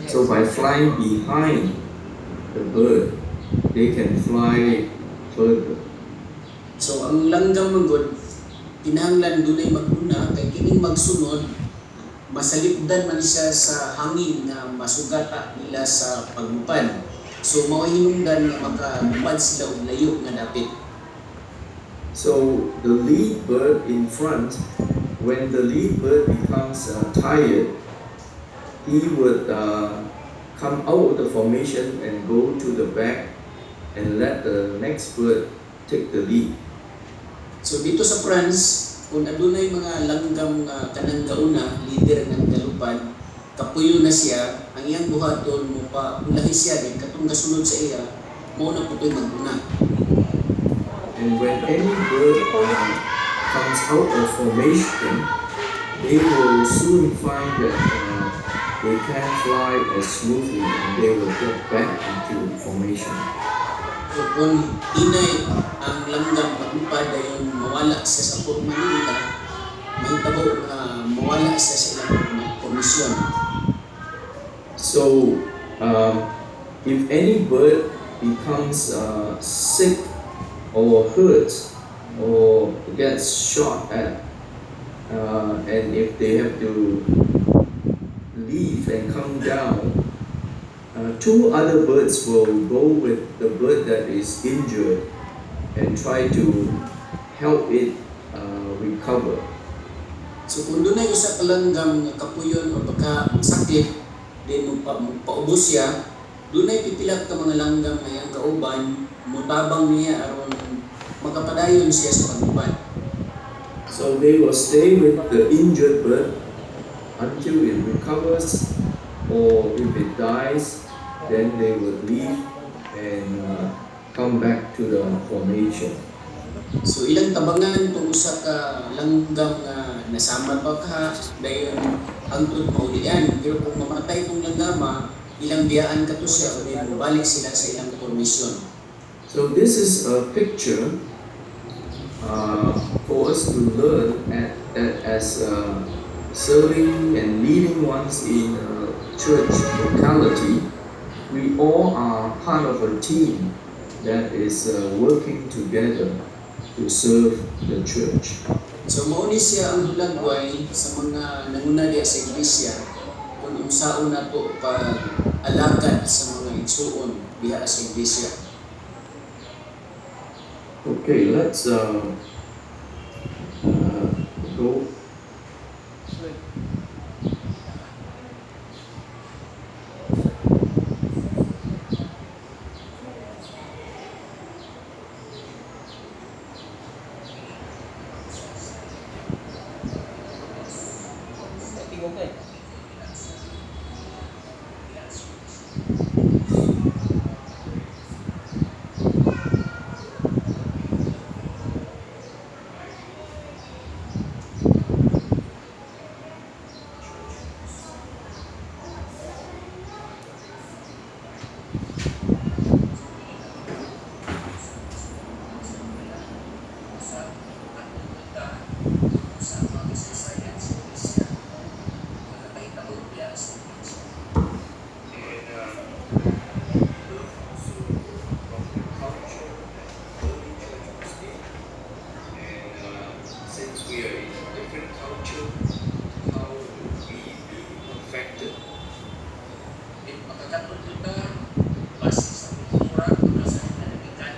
So by flying behind the bird, they can fly further. So ang langgam man gud kinahanglan dunay mag-una kay kining magsunod masalipdan man siya sa hangin nga masugata nila sa paglupad. So mao hinungdan nga makalupad sila og layo nga dapit. So the lead bird in front, when the lead bird becomes tired, he would come out of the formation and go to the back and let the next bird take the lead. So dito sa France, kung adunay mga langgam nga kanang gauna, leader ng galupad, kapuyo na siya, ang iyang buhaton mo pa ulahi siya din katong gasunod sa iya, mao na putoy mag-una. And when any bird comes out of formation, they will soon find that they can't fly as smoothly and they will get back into formation. So kung hinay ang langgam maglupad dayon mawala siya sa porma nila, mahitabo nga mawala siya sa ilang formasyon. So, if any bird becomes sick or hurt or gets shot at, and if they have to leave and come down, two other birds will go with the bird that is injured and try to help it recover. So kung dunay usa ka langgam nga kapuyon o baka sakit, then paubos siya, dunay pipila ka mga langgam nga iyang kauban, mutabang niya aron makapadayon siya sa paglupad. So they will stay with the injured bird until it recovers, or if it dies, then they would leave and come back to the formation. So ilang tabangan tong usa ka langgam nga nasamad pa ka dayon hangtod maulian, pero kung mamatay tong langgama, ilang biyaan kato siya o then mobalik sila sa ilang formation. So this is a picture for us to learn that as serving and leading ones in a church locality, we all are part of a team that is working together to serve the church. So mao ni siya ang hulagway sa mga nanguna diha sa iglesia kung unsaon nato pag-alagad sa mga igsuon diha sa iglesia. Okay, let's go. And learn also from the culture that early church was in. And since we are in a different culture, how would we be affected? Then makakatod kita base sa kultura kung asa kita nagikan.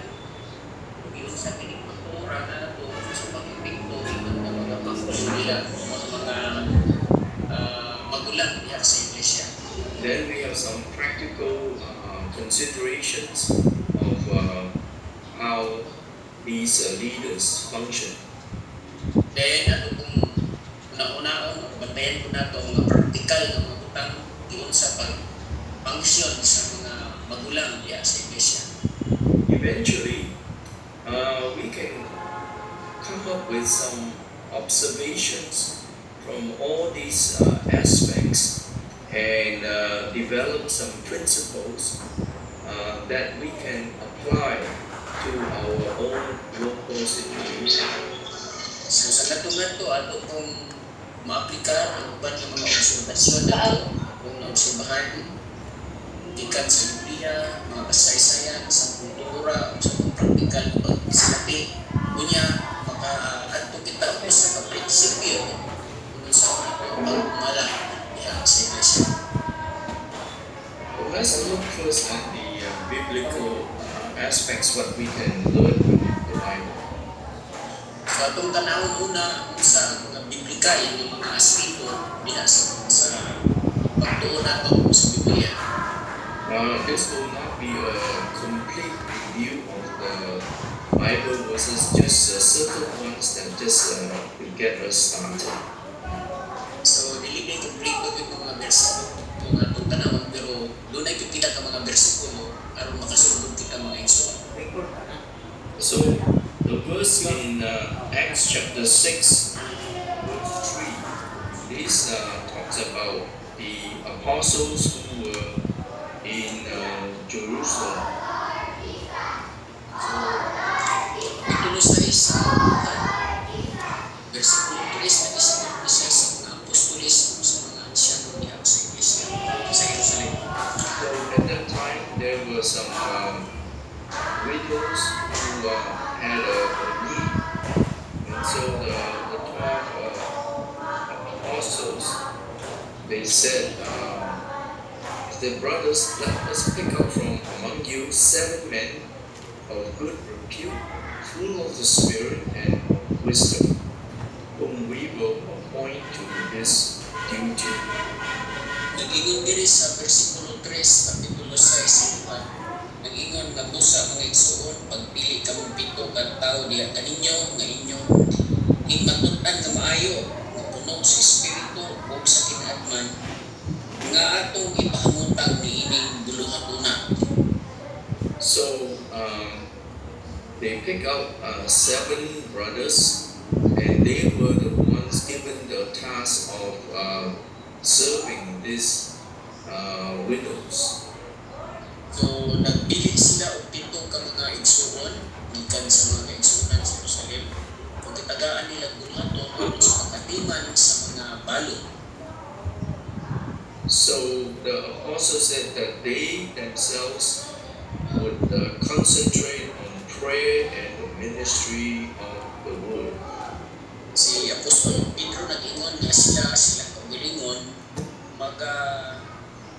Ug giunsa kining kultura na nato sa pag-epekto ingon nga mga pangpuso nila o mga magulang diha sa iglesia. Then we have some practical considerations of how these leaders function. Then ano kung una-unaon bantayan po nato ang mga praktikal nga mga butang giunsa pag function sa mga magulang diha sa iglesia. Eventually, we can come up with some observations from all these aspects and develop some principles that we can apply to our own local situation. So sa ngadto ato kung maaplikar ang uban nga mga obserbasyon nato kung maobserbahan gikan sa Biblia, mga kasaysayan sa kultura ug sa mga praktikal nga pagsinati. Unya makaadto kita og usa ka prinsipyo kung unsa ang atong pagpangumala diha sa iglesia. Well, let's look first at the biblical aspects, what we can learn from the Bible. So atong tanawon una unsa ang mga biblikal nga mga aspeto diha sa pagtuo nato sa Biblia. This will not be a complete review of the Bible verses, just certain ones that just to get us started. So dili kay kompleto gyud ang mga bersikulo nga atong tanawon, pero dunay gyud pila ka mga bersikulo aron makasugod kita, mga igsoon. So the verse in Acts chapter 6, verse 3, this talks about the apostles who were in Jerusalem. So Kapitulo 6 sa Buhat, versikulo 3, nag-istorya ni siya sa mga apostoles ug sa mga ansyano diha sa iglesia sa Jerusalem. So at that time, there were some widows who had a need. And so the 12 apostles, they said, "The brothers, let us pick out from among you seven men of good repute, full of the Spirit and of wisdom, whom we will appoint to this duty." Nag-ingon diri sa versikulo 3, kapitulo 6 sa Buhat. Nag-ingon nga sa mga igsuon, pagpili kamong pito ka tawo diha kaninyo nga inyong matud-an nga maayo, nga puno sa espiritu ug sa kinaadman, nga atong ipahangutang niining buluhatuna. So they pick out seven brothers, and they were the ones given the task of serving these widows. So nagpili sila og pito ka mga igsuon gikan sa mga igsuonan sa Jerusalem ug gitagaan nila buluhaton aron sa pagkatiman sa mga balo. So the apostles said that they themselves would concentrate on prayer and the ministry of the word. Si Apostol Pedro nag-ingon nga sila sila kaugalingon maga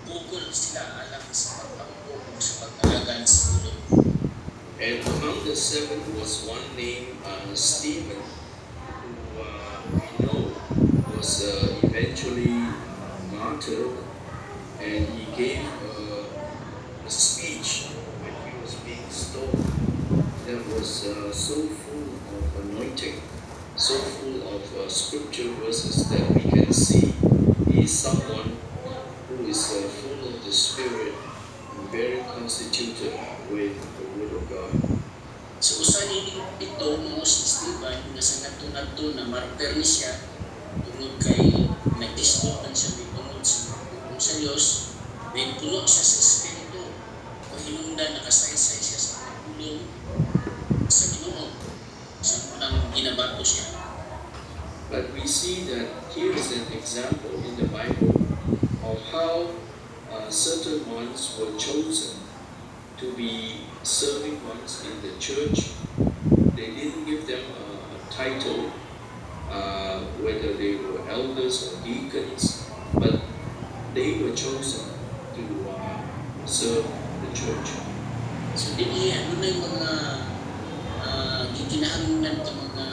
bugol sila alang sa pag-ampo ug sa pag-alagad sa pulong. And among the seven was one named Stephen, who we know was eventually martyred, and he gave a speech when he was being stoned that was so full of anointing, so full of scripture verses that we can see he is someone who is full of the Spirit and very constituted with the Word of God. So usa ni pito mao si Esteban nga sa ngadto-ngadto na martyr ni siya tungod kay nagdiscord man siya tungod sa pulong sa Dios, then puno siya sa Espiritu o hinungdan nakasaysay siya sa mga pulong sa Ginoo sa unang ginabato siya. But we see that here is an example in the Bible of how certain ones were chosen to be serving ones in the church. They didn't give them a title, whether they were elders or deacons, but they were chosen to serve the church. So dinhi adunay mga gikinahanglan ka mga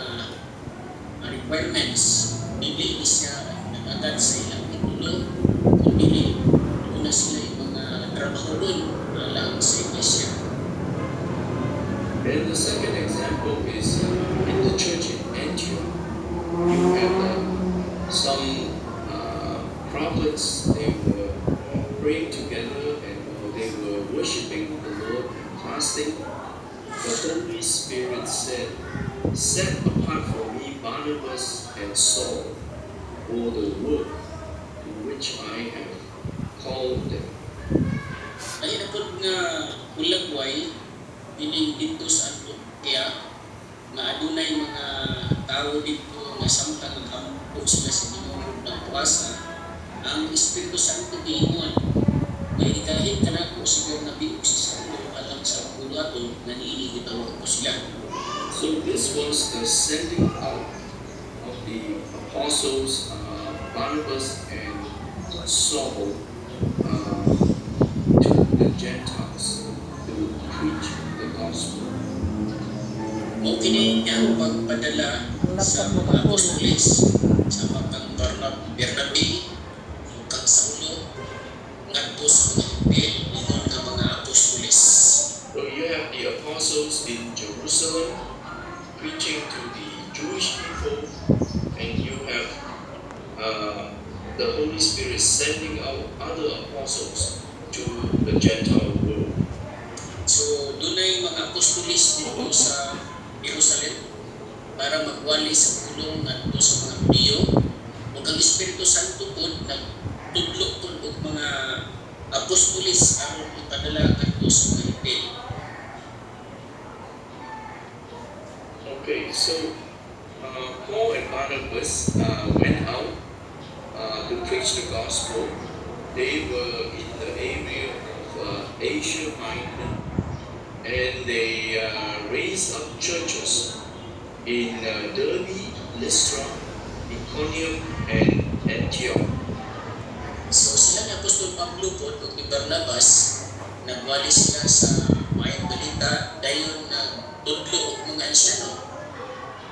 requirements. Dili ni siya nag-agad sa ilang titulo, kun dili duna sila yung mga trabaho alang sa iglesia. Then the second example is in the church in Antioch. You had some prophets, they were praying together and they were worshiping the Lord and fasting. The Holy Spirit said, "Set apart for me Barnabas and Saul for the work to which I have called them." Lahi na pud nga hulagway ining didto sa Antioquia nga adunay mga tawo didto nga samtang naghampo sila sa Ginoo ug nagpuasa, Ang Espiritu Santo giingon nga ikahin kanako si Bernabe ug si Saulo alang sa buluhaton nga niini gitawag ko sila. So this was the sending out of the apostles Barnabas and Saul to the Gentiles to preach the gospel. Mao kini ang pagpadala sa mga apostoles sa kang Bernabe ug kang Saulo ngadto sa mga Hentil ingon nga mga apostoles. So you have the apostles in Jerusalem preaching to the Jewish people, and you have the Holy Spirit sending out other apostles to the Gentile world. So dunay mga apostoles didto sa Jerusalem para magwali sa pulong ngadto sa mga Hudiyo ug ang Espiritu Santo pod nagtudlo pod og mga apostoles aron ipadala ngadto sa mga Hentil. Okay, so Paul and Barnabas went out to preach the gospel. They were in the area of Asia Minor, and they raised up churches in Derbe, Lystra, Iconium, and Antioch. So sila ni Apostol Pablo pod ug ni Barnabas, nagwali sila sa maayong balita, dayon nagtudlo og mga ansyano.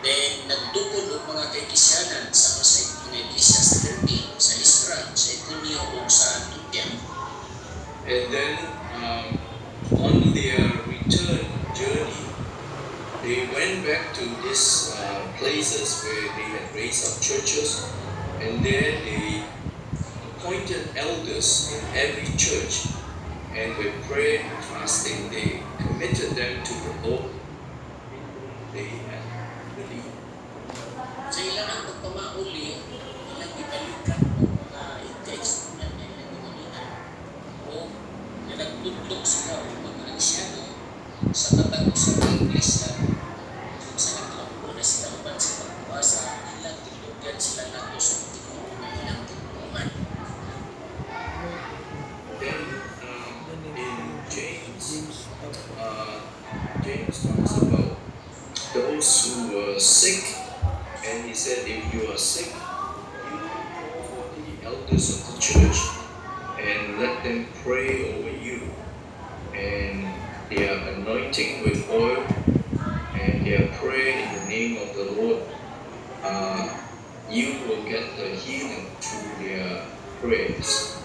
Then nagtukod og mga kaiglisyanan sama sa mga iglesia sa Derbe, sa Lystra, sa Iconio ug sa Antioquia. And then on their return journey, they went back to these places where they had raised up churches, and there they appointed elders in every church. And with prayer and fasting, they committed them to the Lord in whom they had believed. Sa ilang ang pagpamauli, ilang gibalikan ang mga kaigsuonan nga ilang giwalian o nga nagtudlo sila og mga ansyano sa katag usa ka iglesia kung sa naglambo na sila uban sa pagbuasa, ilang gitugyan sila ngadto sa Ginoo nga ilang tinuohan. Then in James, James talks about those who were sick, and he said, if you are sick, you call for the elders of the church and let them pray over you. And their anointing with oil and their prayer in the name of the Lord, you will get the healing through their prayers.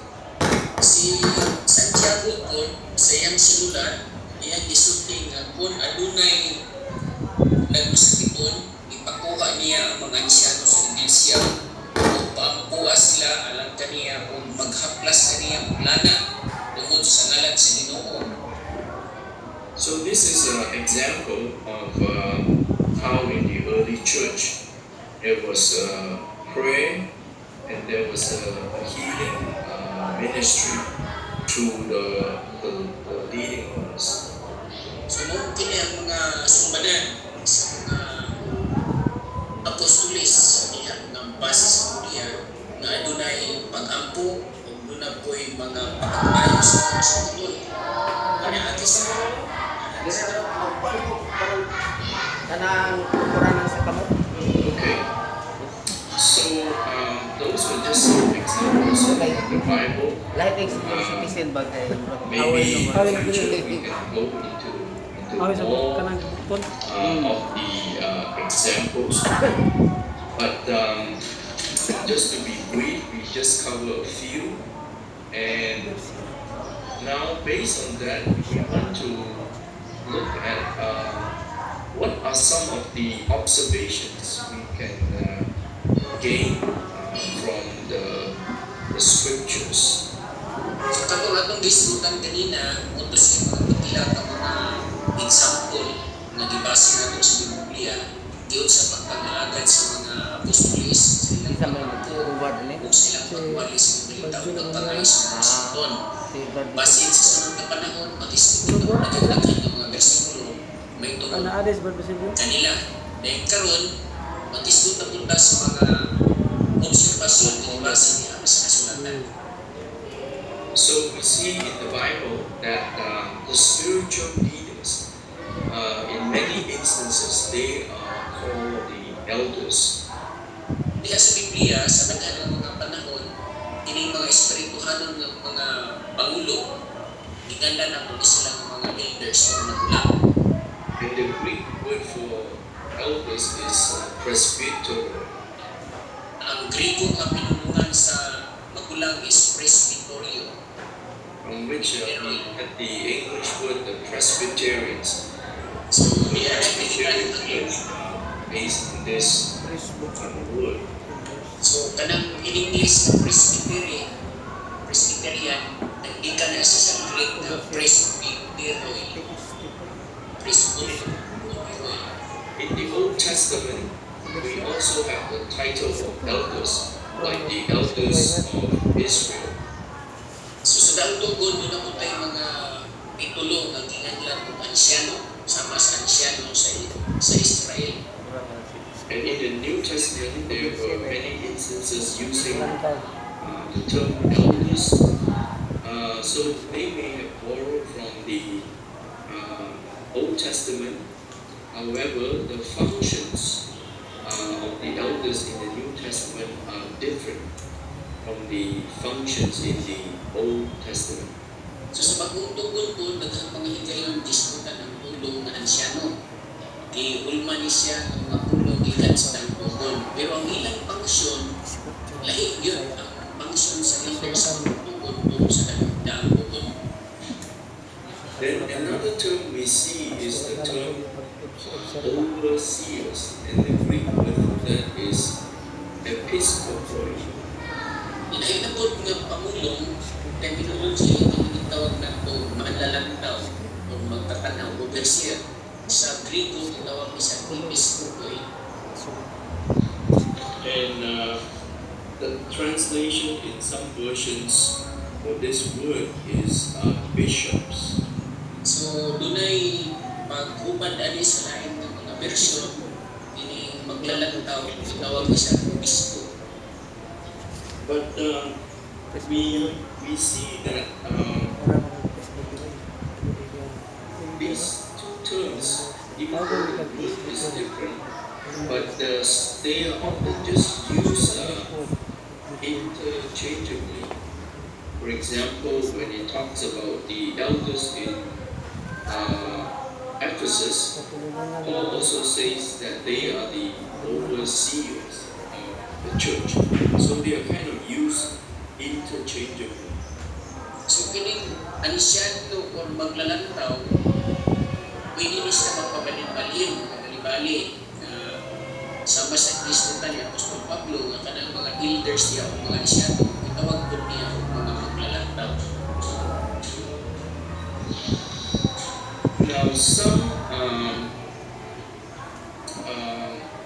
Si Santiago po sa iyang sinulat, iyang gisulti nga kung adunay nagmasakiton, ipakuha niya ang mga ansyano sa iglesia ug paampoa sila alang kaniya ug maghaplas kaniya og lana tungod sa ngalan sa Ginoo. So this is an example of how in the early church there was prayer and there was a healing ministry through the leading ones. So mao kini ang mga sumbanan sa mga apostoles sa diha nga base sa Biblia nga adunay pag-ampo ug duna po'y mga pagpaayo sa mga sakiton. Kanaagi sa ngalan sa Ginoo. Kanang kukuranan sa kamot. Okay, so those were just some examples from the Bible. Lahat ng senior citizen ba kay Maybe in away the future we can go into Away sa more kanang bukton. Of the examples. But just to be brief, we just cover a few. And now, based on that, we want to look at what are some of the observations we can gain from the scriptures. So katong atong gisgutan kanina, mao to siya mga pipila ka mga example nga gibase nato sa Biblia giunsa pagpang-alagad sa mga apostoles sa ilang Isa may pag-ampo ubad ni. ug sa ilang pagwali sa balita ug pagpangayo sa mga sakiton. Si Brad Basin sa sunod na panahon, mag-isip na daghan ng mga bersikulo may tungod Ana Ades ba Basilio? kanila. Dahil karon, mag-isip na punta sa mga Obserbasyon nga gibase niya sa kasulatan. So we see in the Bible that the spiritual leaders, in many instances, they are called the elders. Diha sa Biblia, sa daghan ng mga panahon, kining mga espirituhanon nga mga pangulo, giganlan ato ni sila nga mga elders o magulang. And the Greek word for elders is presbyter. Ang Grego nga pinulungan sa magulang is presbyterio. From which we get the English word, the Presbyterians. So, diha The na gikan Presbyterian ang Church based on this word. So kanang in English na presbytery, Presbyterian, naggikan na siya sa Greek na presbyteroi. Presbyteroi. In the Old Testament, we also have the title of elders, like the elders of Israel. So sa Daang Tugon, duna pud tay mga titulo nga ginganlan og ansyano, sama sa ansyano sa Israel. And in the New Testament, there were many instances using the term elders. So they may have borrowed from the Old Testament. However, the functions of the elders in the New Testament are different from the functions in the Old Testament. So sa Bagong Tugon po, daghang mga higayon gisgutan ang pulong nga ansyano. Gihulma ni siya ang mga pulong gikan sa Daang Tugon. Pero ang ilang function, lahi gyud ang function sa elders sa Bagong Tugon tungkol sa Daang Tugon. Then another term we see is the term overseers, and the Greek word for that is episkopoi. Ilahi na pod nga pamulong kay pinulong sila ang gitawag nato manlalantaw o magtatanaw, overseer. Sa Grego gitawag ni sa episkopoi. And the translation in some versions for this word is bishops. So dunay paghubad ani sa lain nga mga bersyon, kining maglalantaw gitawag ni siya obispo. But we see that these two terms, even though the root is different, but they are often just used interchangeably. For example, when it talks about the elders in Ephesus, Paul also says that they are the overseers of the church. So they are kind of used interchangeably. So kining ansyano or maglalantaw, pwede ni siya magpabalin-balin, magbali-bali na sama sa gisgutan ni Apostol Pablo nga kanang mga elders niya o mga ansyano gitawag pud niya og mga maglalantaw. Now, some,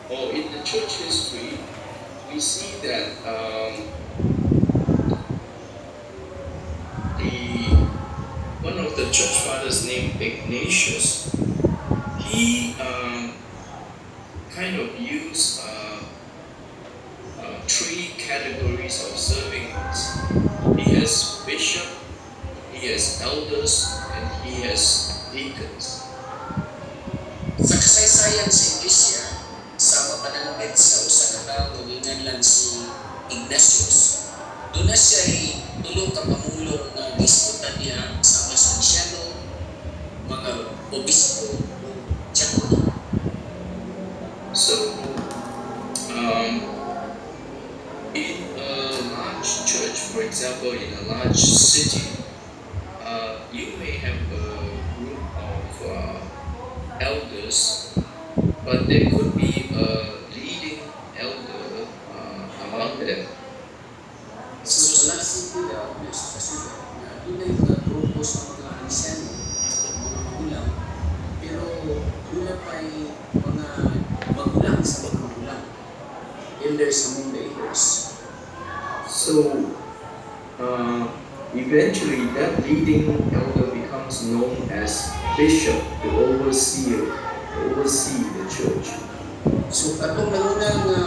or in the church history, we see that the one of the church fathers named Ignatius, he kind of used three categories of servants. He has bishop, he has elders, and he has deacons. Sa kasaysayan sa Iglesia, sa mapananggit sa usa ka tawo nga ginganlan si Ignatius, duna siya tulo ka pamulong nga gisgutan niya sama sa ansyano, mga obispo ug diakono. So, in a large church, for example, in a large city, you may have a group of elders, but there could be a leading elder among them. So sa large city daw, sa syudad, na dunay mga grupo sa mga ansyano, mga magulang, pero duna pa'y mga magulang sa mga magulang. Elders among the elders. So, eventually, that leading elder becomes known as bishop, the overseer, to oversee the church. So katong nanguna nga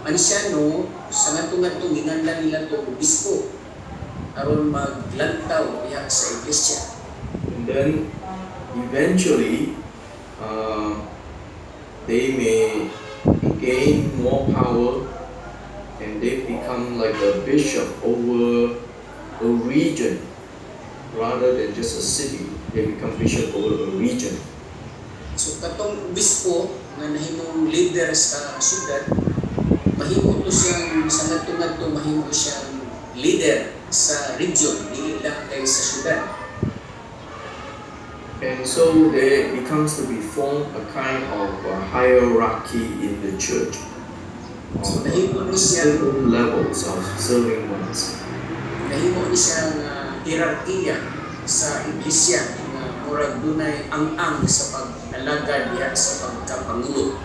ansyano sa ngadto-ngadto ginganlan nila to obispo aron maglantaw diha sa iglesia. And then eventually they may gain more power and they become like a bishop over a region rather than just a city. They become bishop over a region. So katong obispo nga nahimong leader sa syudad, mahimo to siyang sa ngadto-ngadto mahimo siyang leader sa region, dili lang kay sa syudad. And so there becomes to be formed a kind of a hierarchy in the church So of nahimo ni siya different levels of serving ones. Nahimo ni siya nga hierarkiya sa iglesia nga murag dunay ang-ang sa pag-alagad diha sa pagkapangulo.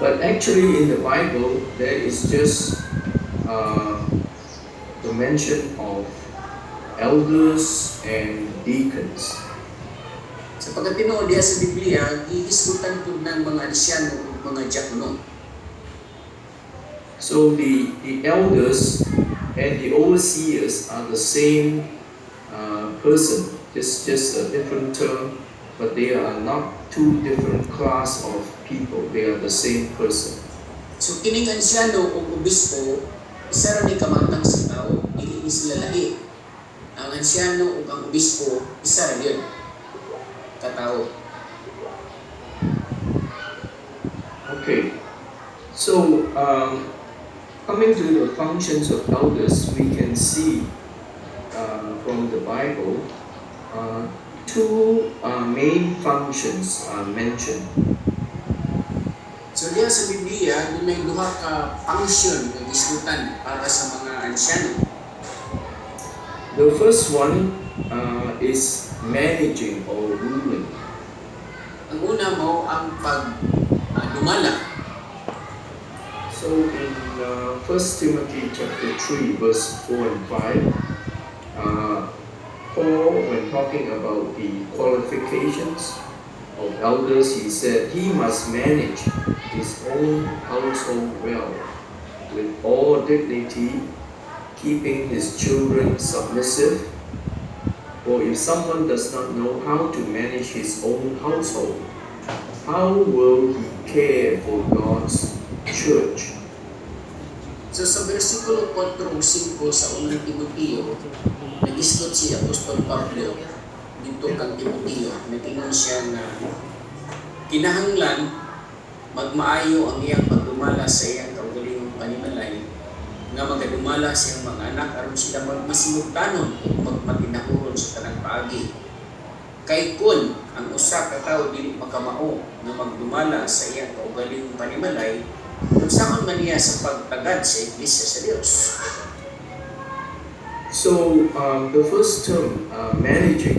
But actually, in the Bible, there is just the mention of elders and deacons. Sa pagkatinuod diha sa Biblia, gihisgutan pud ng mga ansyano ug mga diakono. So the elders and the overseers are the same person, just a different term, but they are not two different class of people. They are the same person. So kining ansyano ug obispo, isa ra ni kamatang sa tao, dili ni sila lahi. Ang ansyano ug ang obispo, isa ra gyud katao. Okay, so coming to the functions of elders, we can see from the Bible two main functions are mentioned. So diha sa Biblia, dunay duha ka function nga gisgutan para sa mga ansyano. The first one is managing or ruling. Ang una mao ang pag dumala. So in 1 Timothy chapter 3 verse 4 and 5, Paul, when talking about the qualifications of elders, he said he must manage his own household well, with all dignity, keeping his children submissive. For if someone does not know how to manage his own household, how will he care for God's church? So sa versikulo 4 ug 5 sa Unang Timoteo, nagisgot si Apostol Pablo dito kang Timoteo, nag-ingon siya nga kinahanglan magmaayo ang iyang pagdumala sa iyang kaugalingong panimalay, nga magadumala sa iyang mga anak aron sila magmasinugtanon ug magmatinahuron sa tanang paagi. Kay kun ang usa ka tawo dili makamao nga magdumala sa iyang kaugalingong panimalay, unsaon man niya sa pagtagad sa iglesia sa Dios? So the first term, managing,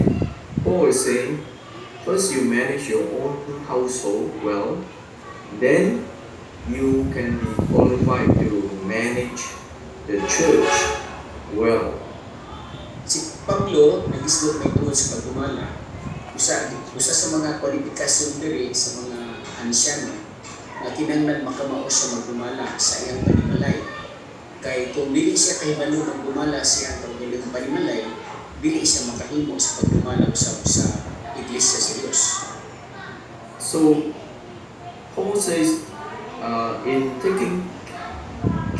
Paul is saying, first you manage your own household well, then you can be qualified to manage the church well. Si Pablo nagisgot may tungod sa pagdumala. Usa sa mga kwalifikasyon diri sa mga ansyano nga kinahanglan makamao siya magdumala sa iyang panimalay. Kay kung dili siya kahibalo magdumala sa iyang kaugalingong panimalay, dili siya makahimo sa pagdumala usab sa iglesia sa Dios. So Paul says in taking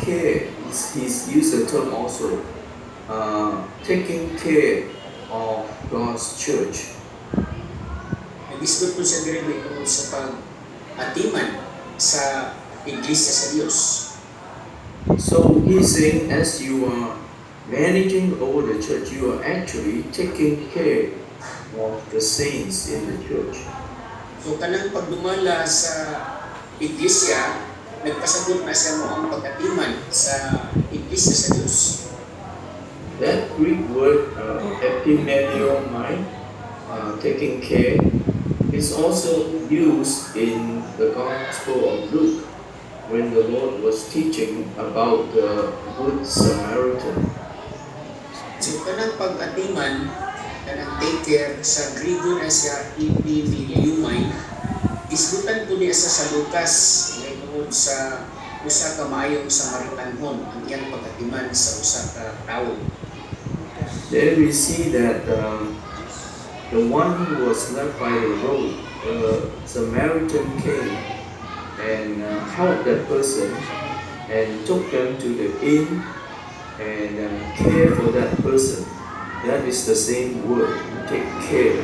care, he's used the term also, taking care of God's church. Nagisgot po siya diri may tungod sa pag-atiman sa iglesia sa Dios. So he's saying, as you are managing over the church, you are actually taking care of the saints in the church. So kanang pagdumala sa iglesia, nagpasabot na siya mao ang pag-atiman sa iglesia sa Dios. That Greek word epimeleomai, taking care, is also used in the Gospel of Luke when the Lord was teaching about the Good Samaritan. So kanang pag-atiman, kanang take care, sa Grigo na siya epimeleomai, isgutan po niya sa Lucas may tungod sa usa ka maayong Samaritanhon ang iyang pag-atiman sa usa ka tawo. Then we see that the one who was left by the road, the Samaritan, came and helped that person and took them to the inn and care for that person. That is the same word, take care.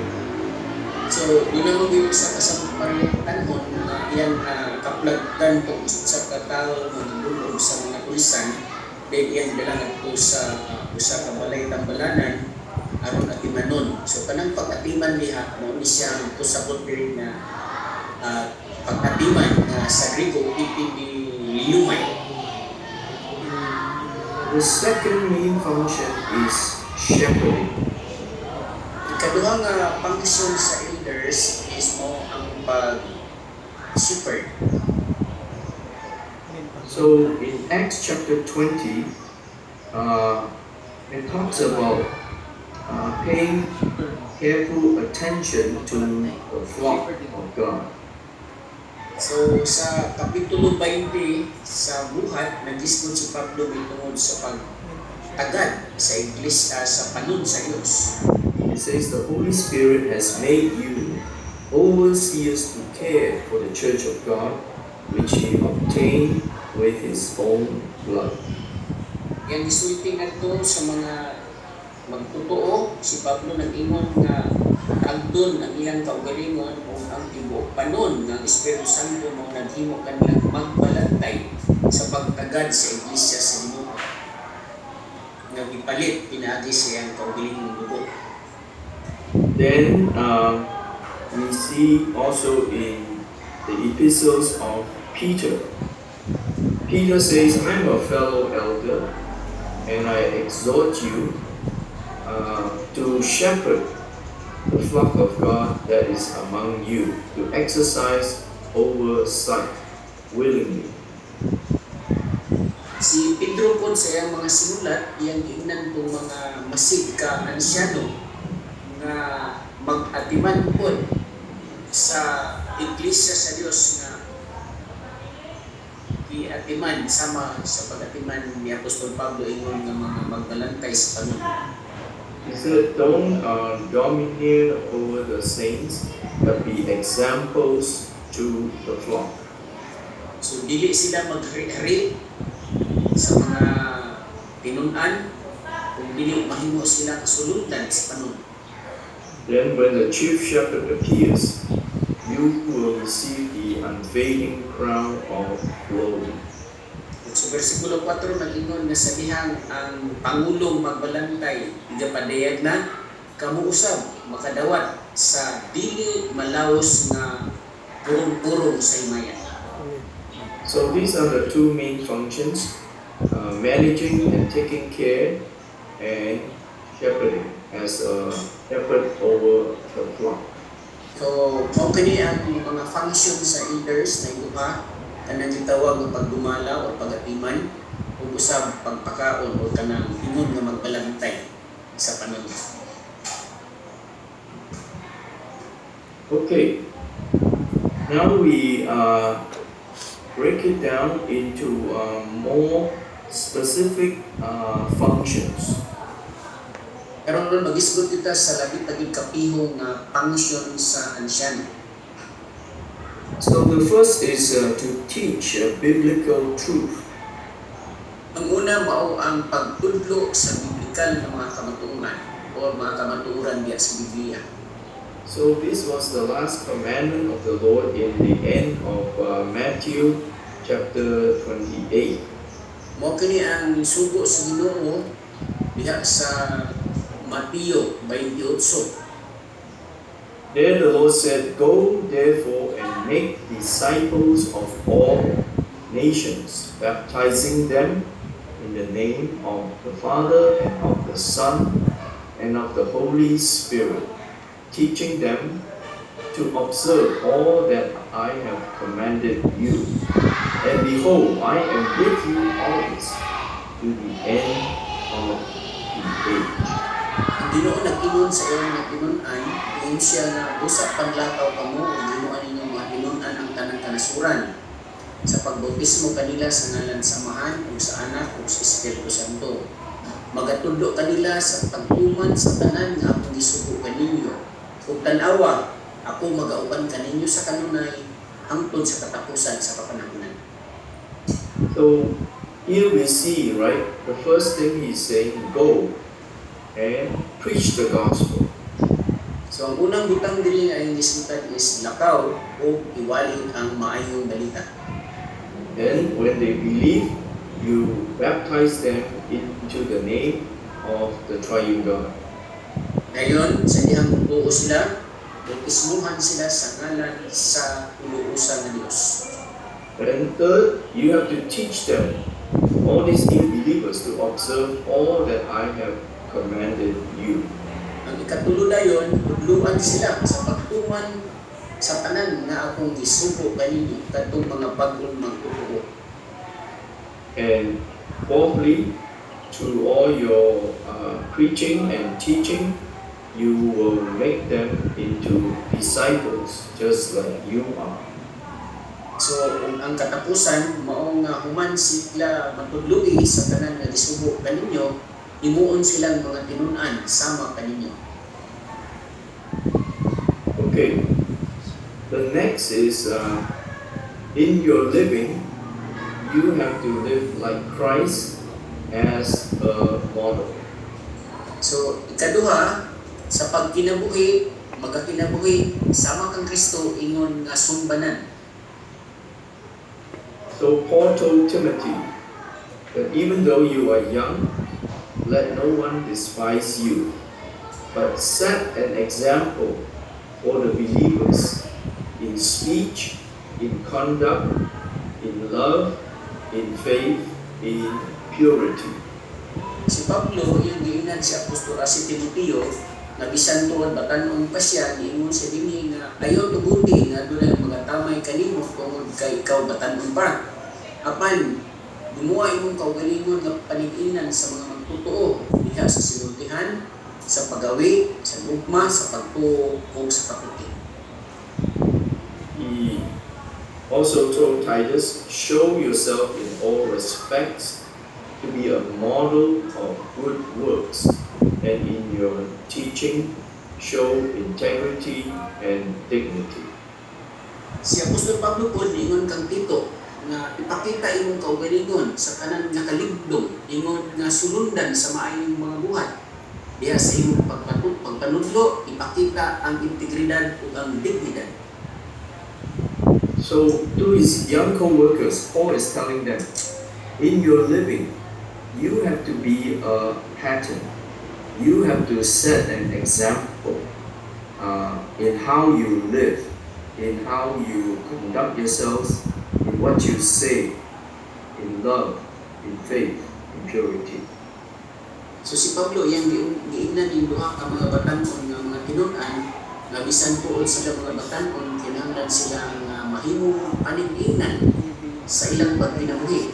So, doon naman yung usa ka Samaritanhon nga iyang kaplagdan tong usa ka tawo nga nagdulog sa mga tulisan, then iyang dala ngadto sa usa ka balay tambalanan aron atimanon. So kanang pag-atiman diha, mao ni siya ang kusabot diri nga pag-atiman nga sa Griego epidilumay. The second main function is shepherding. Ikaduha nga function sa elders is mao ang pag shepherd. So in Acts chapter 20, it talks about paying careful attention to the flock of God. So sa Kapitulo 20 sa Buhat, nagisgot si Pablo tungod sa pagtagad sa iglesia, sa panon sa Dios. It says the Holy Spirit has made you overseers to care for the church of God, which he obtained with his own blood. Yang gisulti ngadto sa mga magtotoo, si Pablo nag-ingon nga tagdon ang ilang kaugalingon ug ang tibuok panon ng Espiritu Santo mao naghimo kanilang magbalantay sa pagtagad sa iglesia sa Ginoo nga gipalit pinaagi sa iyang kaugalingong dugo. Then we see also in the epistles of Peter. Peter says, "I'm a fellow elder, and I exhort you to shepherd the flock of God that is among you, to exercise oversight willingly." Si Pedro pod sa iyang mga sinulat, iyang giingnan tong mga masig ka ansyano nga mag-atiman pod sa iglesia sa Dios nga giatiman sama sa pag-atiman ni Apostol Pablo ingon nga mga magbalantay sa panon. He said, "Don't domineer over the saints, but be examples to the flock." So dili sila maghari sa mga tinun-an kung dili mahimo sila kasulundan sa panon. Then, when the chief shepherd appears, you will receive the unfading crown of glory. Ug sa versikulo 4, nag-ingon nga sa dihang ang pangulong magbalantay, igapadayag na, kamo usab makadawat sa dili malaos nga purong-purong sa himaya. So, these are the two main functions: managing and taking care, and shepherding as a shepherd over the flock. So, mao kini ang mga function sa elders na duha, kanang gitawag nga pagdumala o pagatiman ug usab pagpakaon o kanang ingon nga magbalantay sa panon. Okay, now we break it down into more specific functions. Karon ron magisgot kita sa labi pa gyud kapiho nga function sa ansyano. So the first is to teach biblical truth. Ang una mao ang pagtudlo sa biblikal nga mga kamatuoran o mga kamatuoran diya sa Biblia. So this was the last commandment of the Lord in the end of Matthew chapter 28. Mao kini ang sugo sa Ginoo diha sa Mateo 28. There the Lord said, "Go therefore and make disciples of all nations, baptizing them in the name of the Father and of the Son and of the Holy Spirit, teaching them to observe all that I have commanded you. And behold, I am with you always to the end of the age." Ang Ginoo nag-ingon sa iyang mga tinun-an, ingon siya nga busa panlakaw kamo ug himuan ninyong mga tinun-an ang tanang kanasuran. Sa pagbautismo kanila sa ngalan sa Amahan ug sa Anak ug sa Espiritu Santo. Magatudlo kanila sa pagtuman sa tanan nga akong gisugo kaninyo. Ug tan-awa, ako magauban kaninyo sa kanunay hangtod sa katapusan sa kapanahunan. So here we see, right, the first thing he's saying, "Go and preach the gospel." So ang unang butang diri nga iyang gisultan is lakaw o iwali ang maayong balita. Then when they believe, you baptize them into the name of the triune God. Ngayon, sa dihang mutuo sila, bautismuhan sila sa ngalan sa tuluosa nga Dios. And third, you have to teach them, all these new believers, to observe all that I have commanded you. Ang ikatulo dayon, tudluan sila sa pagtuman sa tanan nga akong gisugo kaninyo kadtong mga bag-ong magtotoo. And fourthly, through all your preaching and teaching, you will make them into disciples just like you are. So kung ang katapusan mao nga human sila matudloi sa tanan nga gisugo kaninyo, himuon silang mga tinun-an sama kaninyo. Okay. The next is in your living, you have to live like Christ as a model. So ikaduha, sa pagkinabuhi, magakinabuhi sama kang Kristo ingon nga sumbanan. So Paul told Timothy that even though you are young, let no one despise you, but set an example for the believers in speech, in conduct, in love, in faith, in purity. Si Pablo, iyang giingnan si Apostol si Timoteo, nga bisan tuod batan-on pa siya, niingon siya dinhi nga ayaw tuguti nga dunay mga tamay kanimo tungod kay ikaw batan-on pa. Apan gumawa imong kaugalingon nga panig-ingnan sa mga magtotoo diha sa sinultihan, sa pagawi, sa gugma, sa pagtuo ug sa kaputi. He also told Titus, "Show yourself in all respects to be a model of good works, and in your teaching, show integrity and dignity." Si Apostol Pablo po niingon kang Tito nga ipakita imong kaugalingon sa tanan nga kaligdong ingon nga sulundan sa maayong mga buhat. Diha sa imong pagpanudlo, ipakita ang integridad ug ang dignidad. So, to his young co workers, Paul is telling them, in your living, you have to be a pattern. You have to set an example in how you live, in how you conduct yourselves, in what you say, in love, in faith, in purity. So si Pablo iyang giingnan ning duha ka mga batan-on nga mga tinun-an nga bisan tuod sila mga batan-on, kinahanglan sila nga mahimong panig-ingnan sa ilang pagkinabuhi.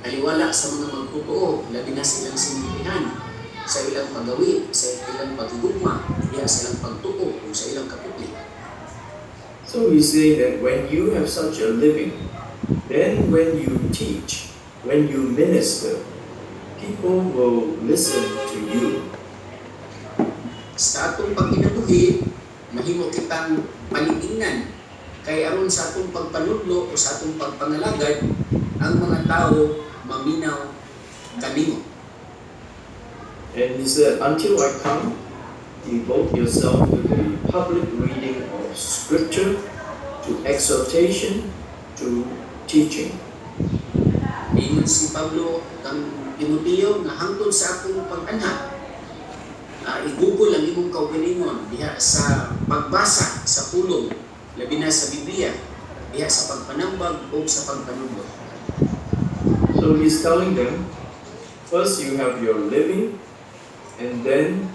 Taliwala sa mga magtotoo, labi na sa ilang sinultihan, sa ilang pagawi, sa ilang paghigugma, diha sa ilang pagtuo ug sa ilang kaputli. So we say that when you have such a living, then when you teach, when you minister, people will listen to you. Sa atong pagkinabuhi, mahimo kitang panig-ingnan. Kay aron sa atong pagpanudlo o sa atong pagpangalagad, ang mga tao maminaw kanimo. And he said, "Until I come, devote yourself to the public reading of Scripture, to exhortation, to teaching." Ingon si Pablo kang Timoteo nga hangtod sa akong pag-anha, igugol ang imong kaugalingon diha sa pagbasa sa pulong, labi na sa Biblia, diha sa pagpanambag o sa pagpanudlo. So he's telling them, first you have your living, and then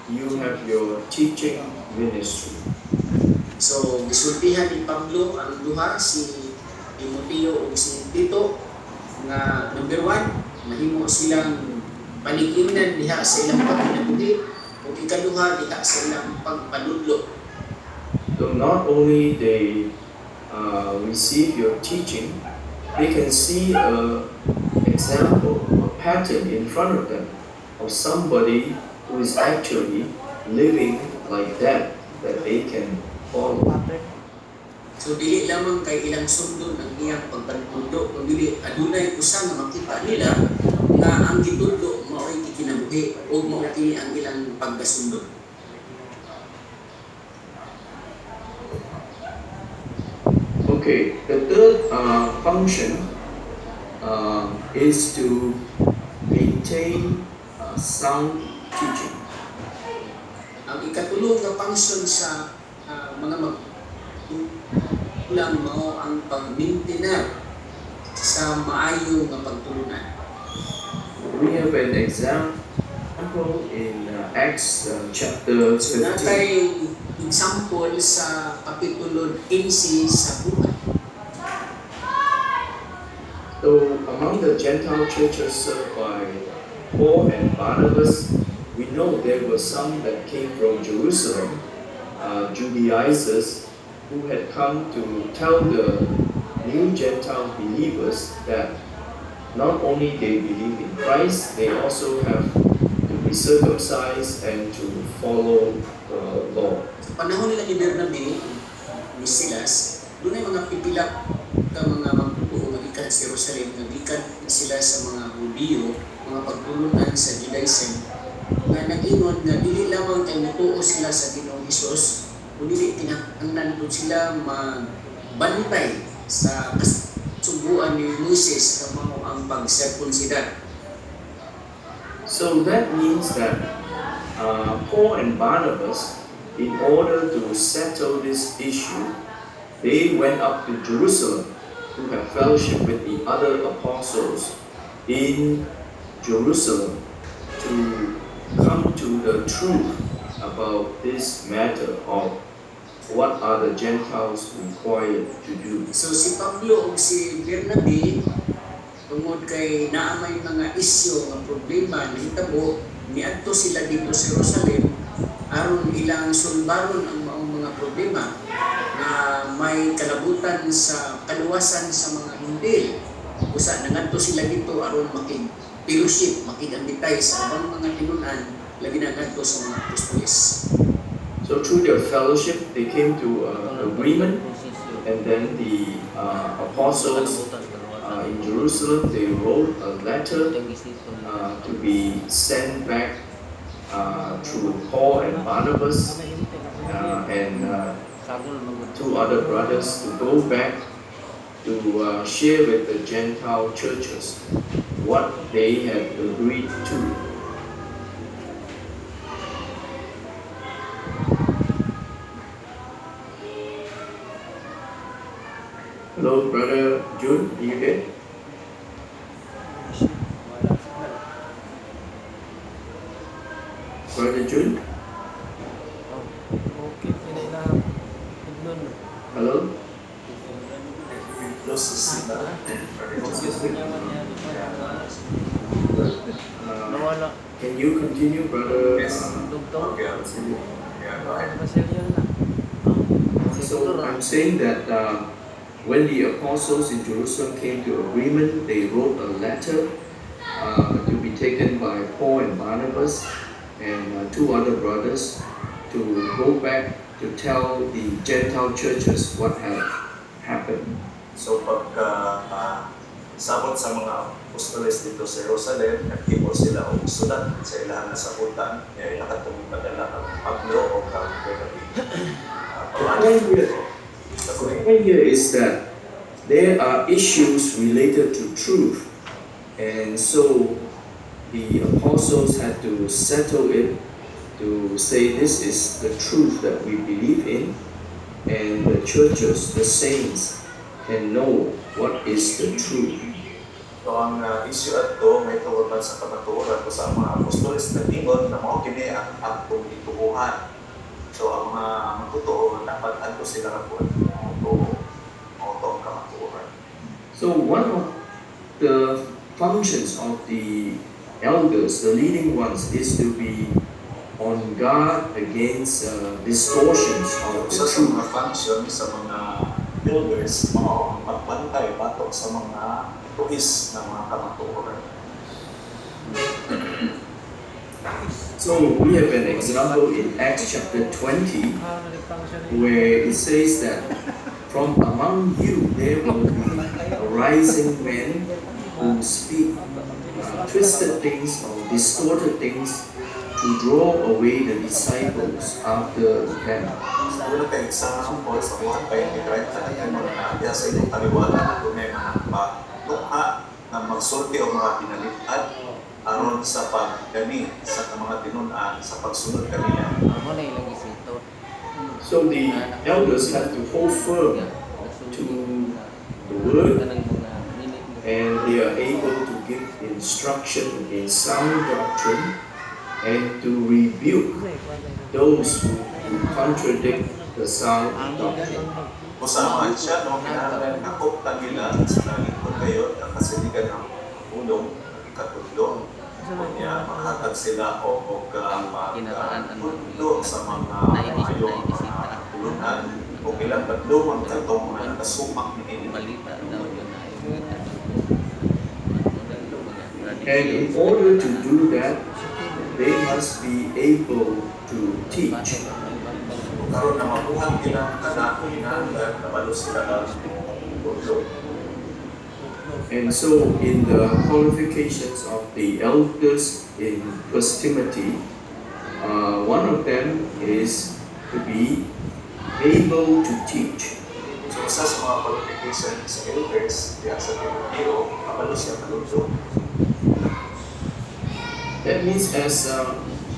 you have your teaching ministry. So gisultihan ni Pablo ang duha, si Timoteo ug si Tito, nga number 1, mahimo silang panig-ingnan diha sa ilang pagkinabuhi ug ikaduha, diha sa ilang pagpanudlo. So not only they receive your teaching, They can see a example, a pattern in front of them of somebody who is actually living like that, that they can follow. Pattern. So dili lamang kay ilang sundon ang iyang pagpantudlo, kundi adunay usa nga makita nila nga ang gitudlo mao'y gikinabuhi ug mao kini ang ilang pagkasundon. Okay, the third function is to maintain sound teaching. Ang ikatulong nga function sa mga magulang mao ang pag-maintainer sa maayo nga pagtulunan. We have an example in Acts chapter So 15. natay example sa Kapitulo 15 sa Buhat. So among the Gentile churches served by Paul and Barnabas, we know there were some that came from Jerusalem, Judaizers, who had come to tell the new Gentile believers that not only they believe in Christ, they also have to be circumcised and to follow the law. Sa panahon nila ni Bernabe, ni Silas, dunay mga pipila ka mga magtotoo nga gikan sa Jerusalem nga gikan sila sa mga Hudiyo, mga pagtulunan sa Judaism, nga nag-ingon nga dili lamang kay mutuo sila sa Ginoong Hesus, kundi kinahanglan pud sila magbantay sa kasuguan ni Moises nga mao ang pag-circumcidar. So that means that Paul and Barnabas, in order to settle this issue, they went up to Jerusalem to have fellowship with the other apostles in Jerusalem to come to the truth about this matter of what are the Gentiles required to do. So si Pablo ug si Bernabe, tungod kay naa may mga isyu nga problema nahitabo, niadto sila dito sa Jerusalem aron ilang sulbaron ang maong mga problema na may kalabutan sa kaluwasan sa mga Hentil. Usa nangadto sila dito aron makig fellowship, makig-ambitay sa ubang mga tinun-an, labi na ngadto sa mga apostoles. So through their fellowship, they came to an agreement, and then the apostles in Jerusalem, they wrote a letter to be sent back through Paul and Barnabas and two other brothers to go back to share with the Gentile churches what they had agreed to. Hello, Brother June, are you there? Wala signal. Brother June? Oh, okay, pinay na hignon. Hello? Close the signal. Focus niya man niya. Nawala. Can you continue, Brother? Yes. Dugtong. Okay, I'll see you. Yeah, go ahead. Brazilian na. So I'm saying that when the apostles in Jerusalem came to agreement, they wrote a letter to be taken by Paul and Barnabas and two other brothers to go back to tell the Gentile churches what had happened. So pagka sabot sa mga apostoles dito sa Jerusalem, naghimo sila og sulat sa ilang nasabutan, nga ila katong padala kang Pablo o kang Bernabe. The point here is that there are issues related to truth, and so the apostles had to settle it to say this is the truth that we believe in, and the churches, the saints, can know what is the truth. So ang issue adto may tungod man sa kamatuoran ko sa mga apostoles nag-ingon na mao kini ang atong gituohan. So ang mga magtotoo dapat adto sila kapuan mao mao to ang kamatuoran. So one of the functions of the elders, the leading ones, is to be on guard against distortions of the Usa sa truth. mga function sa mga elders mao ang pagbantay batok sa mga tuis na mga kamatuoran. So we have an example in Acts chapter 20 Ah, nalipang siya na where it says that from among you there will be arising men who speak twisted things or distorted things to draw away the disciples after them. Sa una kay example sa 1:20, ang mga naadya sa inyong kaliwata na dunay mga pagtungha na magsulti o mga pinalipad aron sa pagdani sa mga tinun-an sa pagsunod kanila. Mo na ilang isito. So the elders have to hold firm to the word, Kanang mga minute. and they are able to give instruction in sound doctrine and to rebuke those who contradict the sound doctrine. Kung sa mga Ansyano, kinahanglan hakop kanila sa nalingkod kayo ang kasiligan ng pulong, ikatudlo, kunya maghatag sila o og magtudlo sa mga maayong mga pulunan o ilang kadlungan katong mga nakasupak niini. Balita daw yun na yung And in order to do that, they must be able to teach. Kung karon na mabuhat nila kada kinahanglan nabalo sila ng tudlo. And so, in the qualifications of the elders in First Timothy, one of them is to be able to teach. So usa sa mga qualification sa elders diha sa Timoteo, kabalo siya kadudlo. That means, as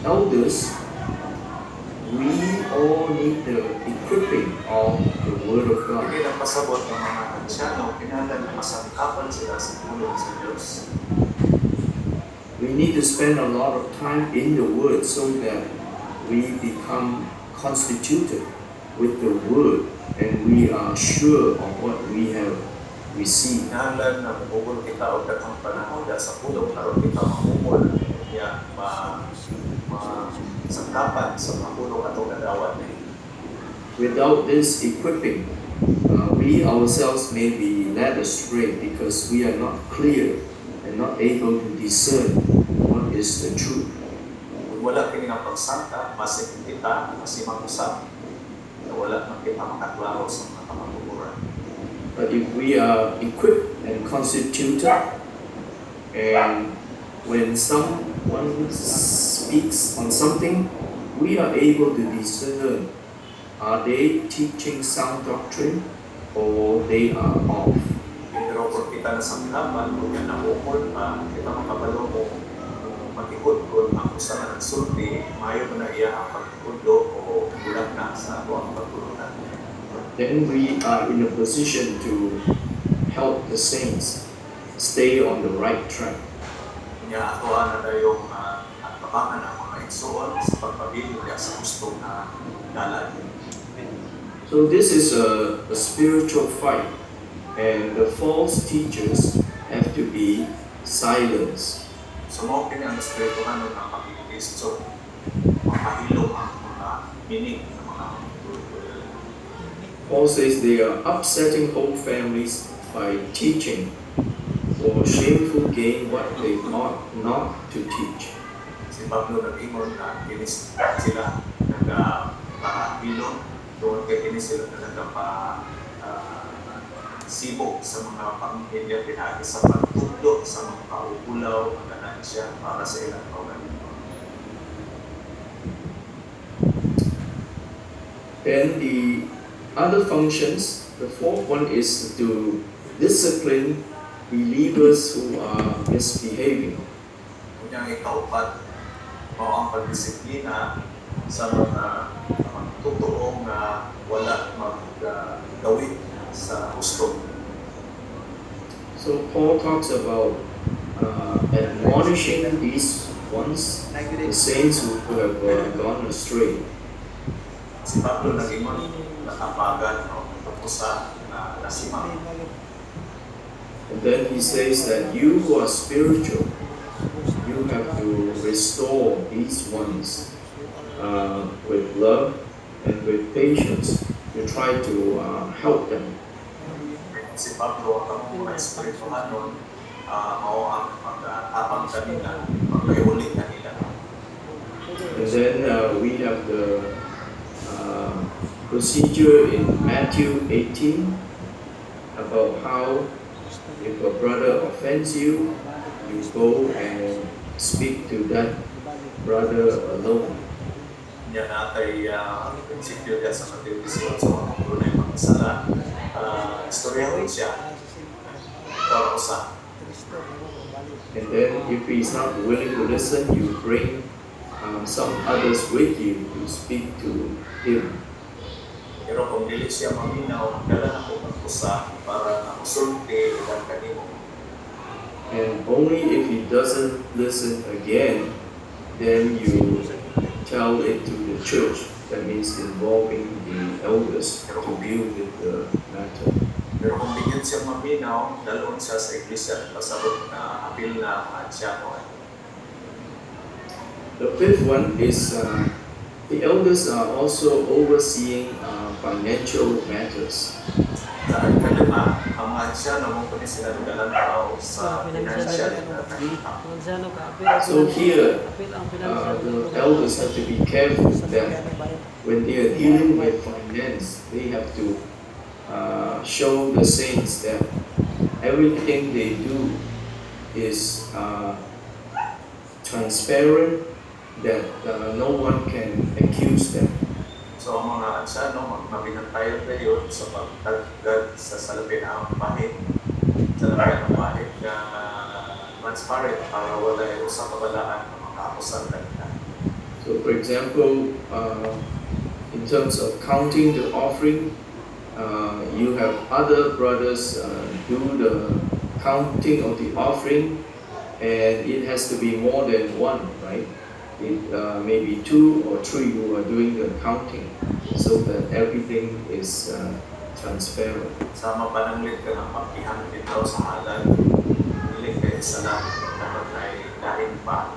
elders, we all need the equipping of the Word of God. Kini ang pasabot ng mga ansyano, kinahanglan na masangkapan sila sa pulong sa Dios. We need to spend a lot of time in the Word so that we become constituted with the Word and we are sure of what we have received. Kinahanglan na mugol kita og daghang panahon diha sa pulong aron kita mahumol niya ma ma sangkapan sa mga pulong atong nadawat. Without this equipping, we ourselves may be led astray because we are not clear and not able to discern what is the truth. Kung wala kini nga pagsangkap, masig kita, masimang usab, na wala man kita makaklaro sa mga kamatuoran. But if we are equipped and constituted, and when someone speaks on something, we are able to discern, are they teaching sound doctrine or they are off? Pero kung kita nasangkapan, kung yan naukol pa, kita makabalo mo matikod kung ang usa nga nagsulti, maayo ba na iya ang pagtudlo o bulag na sa ato ang pagtulunan. Then we are in a position to help the saints stay on the right track. Nya ato na dayong atabangan ang mga igsoon sa pagpabilin niya sa husto na dalan. So this is a spiritual fight, and the false teachers have to be silenced. So mao kini ang espirituhanon nga pakigkisog, mapahilom ang mga minig ng mga tutulad. Paul says they are upsetting whole families by teaching for shameful gain what they ought not to teach. Si Pablo nag-ingon na kini sila nagapahilom tungod kay kini sila na nagapa sibo sa mga pamilya pinaagi sa pagtudlo sa mga kaugulaw ang ganansya para sa ilang kaugalingon. Then the other functions, the fourth one is to discipline believers who are misbehaving. Unya ang ikaupat, mao ang pagdisiplina sa mga totoong nga wala maggawin sa husto. So Paul talks about admonishing these ones, the saints who have gone astray. Si Pablo nag-ingon natapagan o natapusa na nasimang. And then he says that you who are spiritual, you have to restore these ones with love and with patience. You try to help them. Si Pablo, ang kamong mga espirituhanon, mao ang mag-tabang kanila, magpahiuli kanila. And then we have the procedure in Matthew 18 about how if a brother offends you, you go and speak to that brother alone. Nya natay prinsipyo diya sa Mateo 18, kung dunay makasala, istoryahon siya, ikaw usa. And then if he's not willing to listen, you bring some others with you to speak to him. Pero kung dili siya maminaw, dala na ko mag-usa para na musulti ilan kanimo. And only if he doesn't listen again, then you tell it to the church. That means involving the elders to deal with the matter. Pero kung di gyud siya maminaw, dalon siya sa iglesia at pasabot na apil na ang ansyano. The fifth one is the elders are also overseeing financial matters. Sa ikalima, ang mga ansyano mao kini sila nagalantaw sa financial na kahimtang. So here, the elders have to be careful that when they are dealing with finance, they have to show the saints that everything they do is transparent, that no one can accuse them. So ang mga ansyano, magbinantayan kayo sa pagtagad sa salapi ang bahin, sa salapi ang bahin na transparent para walay usa ka balaan nga makaakusar kanila. So, for example, in terms of counting the offering, you have other brothers do the counting of the offering, and it has to be more than one, right? It may be two or three who are doing the counting, so that everything is transparent. Sa mapananglit ka ng pagpihang bitaw sa halad, dili kay isa lang, dapat ay lain pa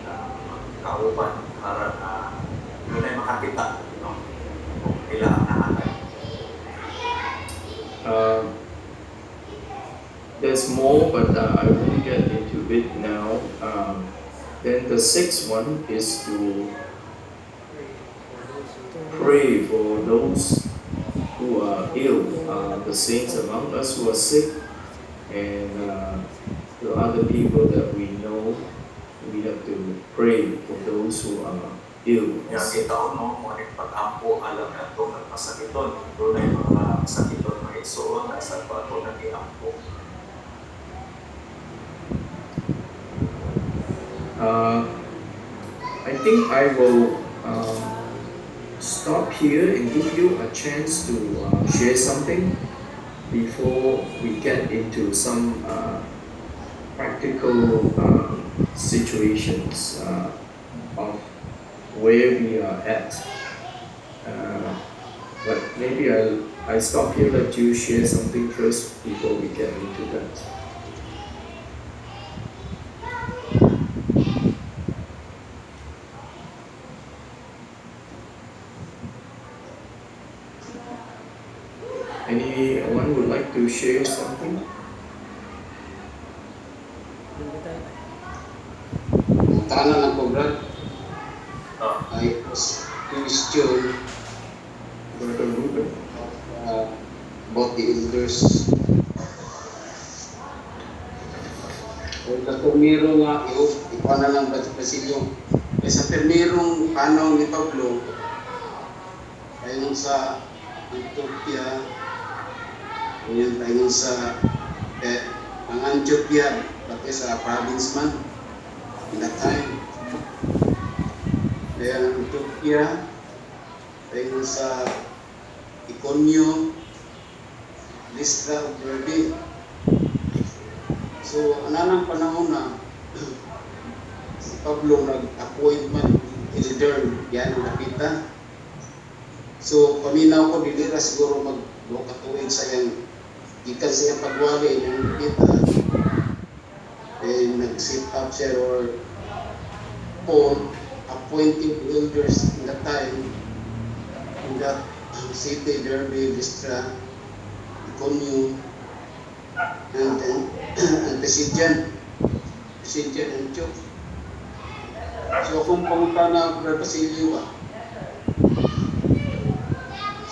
na magkauban para na dunay makakita, no, kung pila ang nahalad. There's more, but I won't get into it now. Then the sixth one is to pray for those who are ill, the saints among us who are sick, and the other people that we know. We have to pray for those who are ill. Yang kita no, mo ni pag-ampo alang nato nga masakiton. Dunay mga masakiton, mga igsuon na sa ato nagiampo. I think I will stop here and give you a chance to share something before we get into some practical situations of where we are at. But maybe I stop here, let you share something first before we get into that. Anyone would like to share something? Tana lang ko, Brad. Ah. I was question Brother Ruben. About the elders. O sa primero nga, ikuha na lang Brad Basilio. Kaya sa primerong panaw ni Pablo, ayon sa Antioquia, ayon tayo sa ang Antioquia, pati sa province man, in that time. Kaya ang Antioquia, ayon sa Iconio, Lystra ug Derbe. So, ananang panahon na si Pablo nag-appoint man elder yan ang nakita. So, paminaw ko, dili ra siguro mag duha ka tuig sa iyang gikan sa iyang pagwali yung nakita. Then nag-sit up siya or Paul appointing elders in that time in that city, Derbe, Lystra, Iconium. And Pisidian Antioch. So akong pangutana, Brother Basilio ba?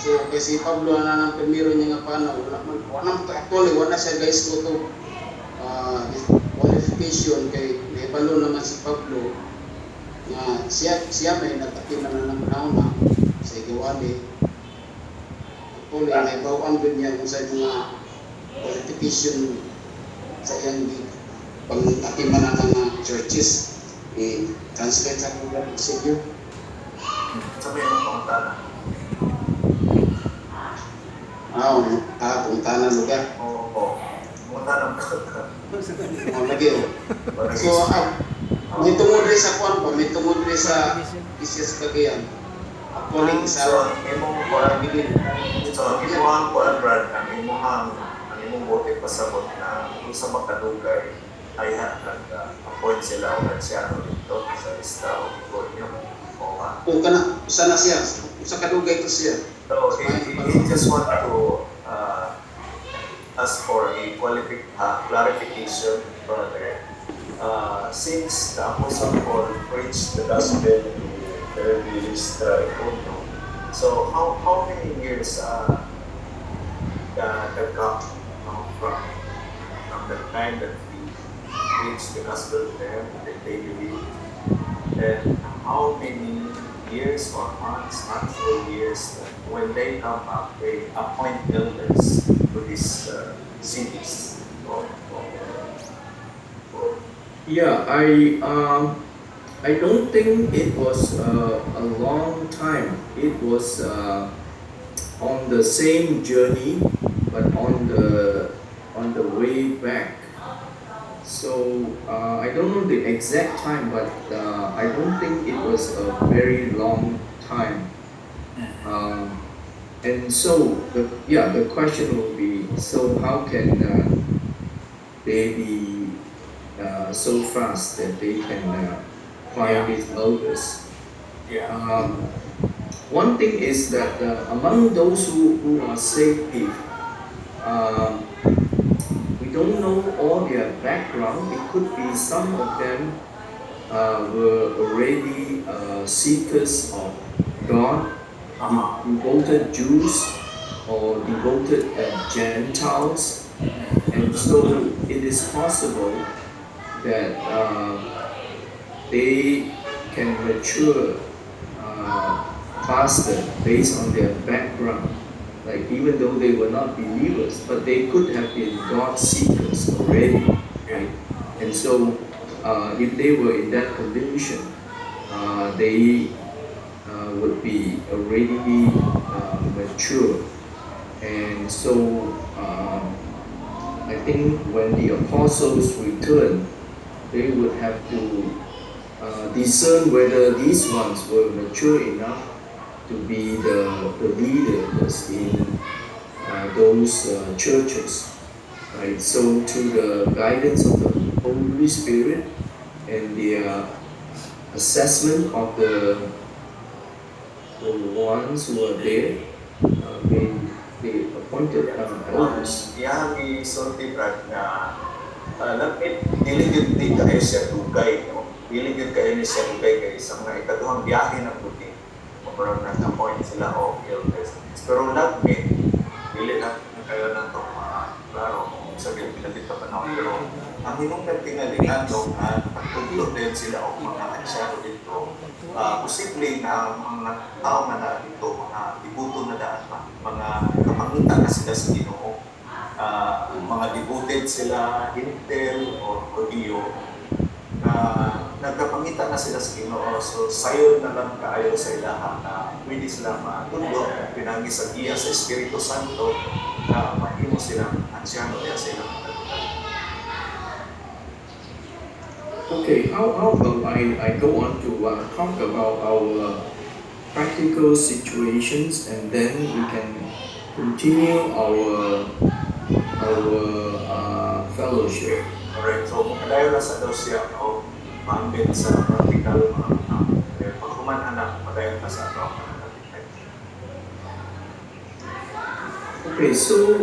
So kay si Pablo na nang primero niya nga panaw, wala man, wala man actually wala siya, guys, ko to qualification kay naibalo naman si Pablo nga siya siya may nagatiman na ng nauna sa igiwali. Actually, naibaw-an gud niya kung sa mga qualification sa iyang pang-atiman na ng churches. I-translate sa akong, Brother Basilio. Sa may imong pangutana. Ah, pangutana lugar. Oo. Pangutana mo ka. Oh, lagi oh. So, may tungod rin sa kuan pa, may tungod rin sa Isyas Cagayan. Actually, isa So, ang imong kuan, so ang imong kuan, Brad, ang imong bote pasabot na kung sa makadugay ay nag-appoint sila og ansyano dito sa Lystra o Iconio. O nga. O kana, usa na siya, usa kadugay to siya. So, he just want to ask for a clarification, brother. Since the Apostle Paul preached the gospel to Derbe, Lystra, Iconio, so how many years the gap, no, from the time that he preached the gospel to them, that they believed, then how many years or months or years that when they come up, they appoint elders to these cities? Or Yeah, I don't think it was a long time. It was on the same journey, but on the way back. So I don't know the exact time, but I don't think it was a very long time. And so the question will be: so how can they be so fast that they can find these elders? One thing is that among those who are saved, we don't know all their background. It could be some of them were already seekers of God, devoted Jews or devoted Gentiles. And so it is possible that they can mature faster based on their background. Like, even though they were not believers, but they could have been God seekers already, right? And so if they were in that condition, they would be already mature. And so I think when the apostles returned, they would have to discern whether these ones were mature enough to be the leaders in those churches. Right? So to the guidance of the Holy Spirit and the assessment of the ones who are there, they appointed elders. Iyang gisulti, Brad, nga lamit dili gyud di kaayo siya dugay, no? Dili gyud kaayo ni siya dugay kay sa mga ikaduhang biyahe na pud ni murag nag-appoint sila og elders. Pero lagmit dili na kayo na to klaro kung sa pila ka panahon, pero ang hinungdan tingali ngadto nga pagtudlo din sila og mga ansyano dito, posible na ang mga tao nga naa dito mga devoto na daan ba, mga kapangita na sila sa Ginoo, mga devoted sila, Hentil or Hudiyo na nagkapangita na sila sa Ginoo, so sayon na lang kaayo sa ilaha na pwede sila matudlo pinagi sa giya sa Espiritu Santo na mahimo silang ansyano diya sa ilang katagutan. Okay, how about I go on to talk about our practical situations, and then we can continue our fellowship. Alright, so makadayon na sa daw siya o maambit sa practical mga butang. Then paghuman anak, padayon ka sa ato ang mga. Okay, so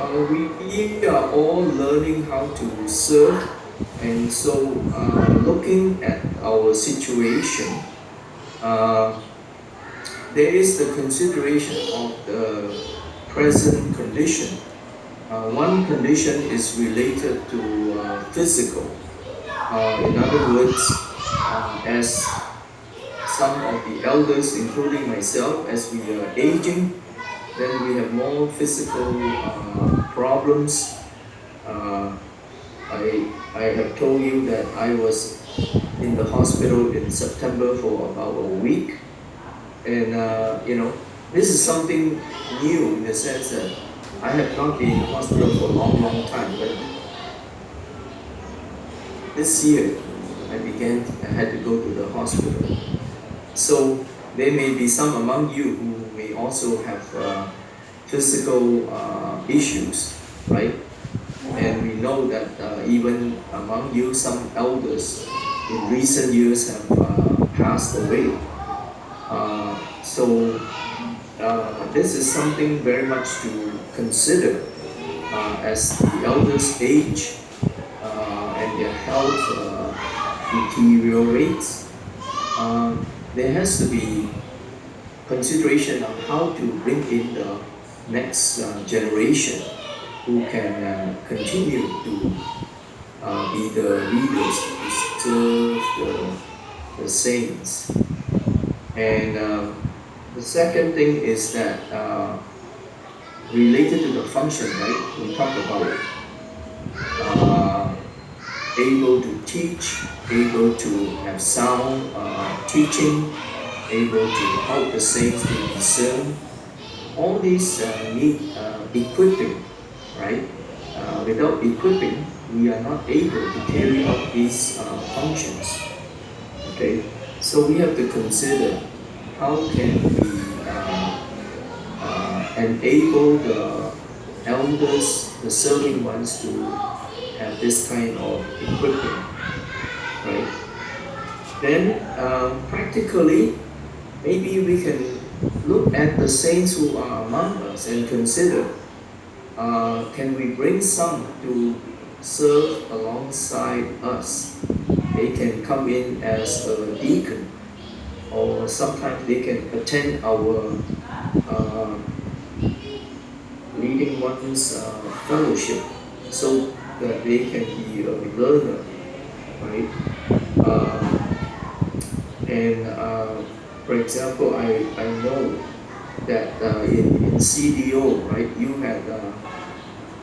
We are all learning how to serve, and so looking at our situation, there is the consideration of the present condition. One condition is related to physical. In other words, as some of the elders, including myself, as we are aging, then we have more physical problems. I have told you that I was in the hospital in September for about a week. And this is something new in the sense that I have not been in the hospital for a long, long time. But this year, I had to go to the hospital. So there may be some among you who may also have physical issues, right? And we know that even among you, some elders in recent years have passed away. So this is something very much to consider as the elders age and their health deteriorates. There has to be consideration on how to bring in the next generation who can continue to be the leaders to serve the saints. And the second thing is that related to the function, right? We talked about able to teach, able to have sound teaching, able to help the saints to discern. All these need equipping, right? Without equipping, we are not able to carry out these functions. Okay, so we have to consider how can we enable the elders, the serving ones, to have this kind of equipping, right? Then practically, maybe we can look at the saints who are among us and consider, can we bring some to serve alongside us? They can come in as a deacon, or sometimes they can attend our leading ones fellowship so that they can be a learner, right? And for example, I know that in CDO, right, you had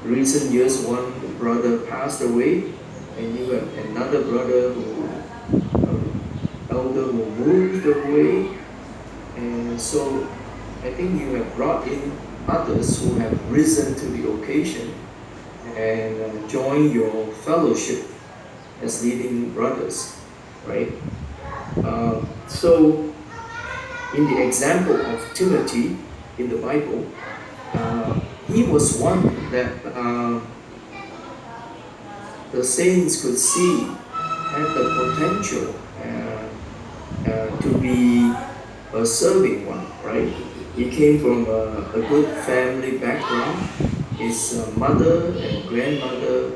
recent years one brother passed away, and you have another brother who, elder who moved away, and so I think you have brought in others who have risen to the occasion and join your fellowship as leading brothers, right? So, in the example of Timothy in the Bible, he was one that the saints could see had the potential to be a serving one, right? He came from a good family background. His mother and grandmother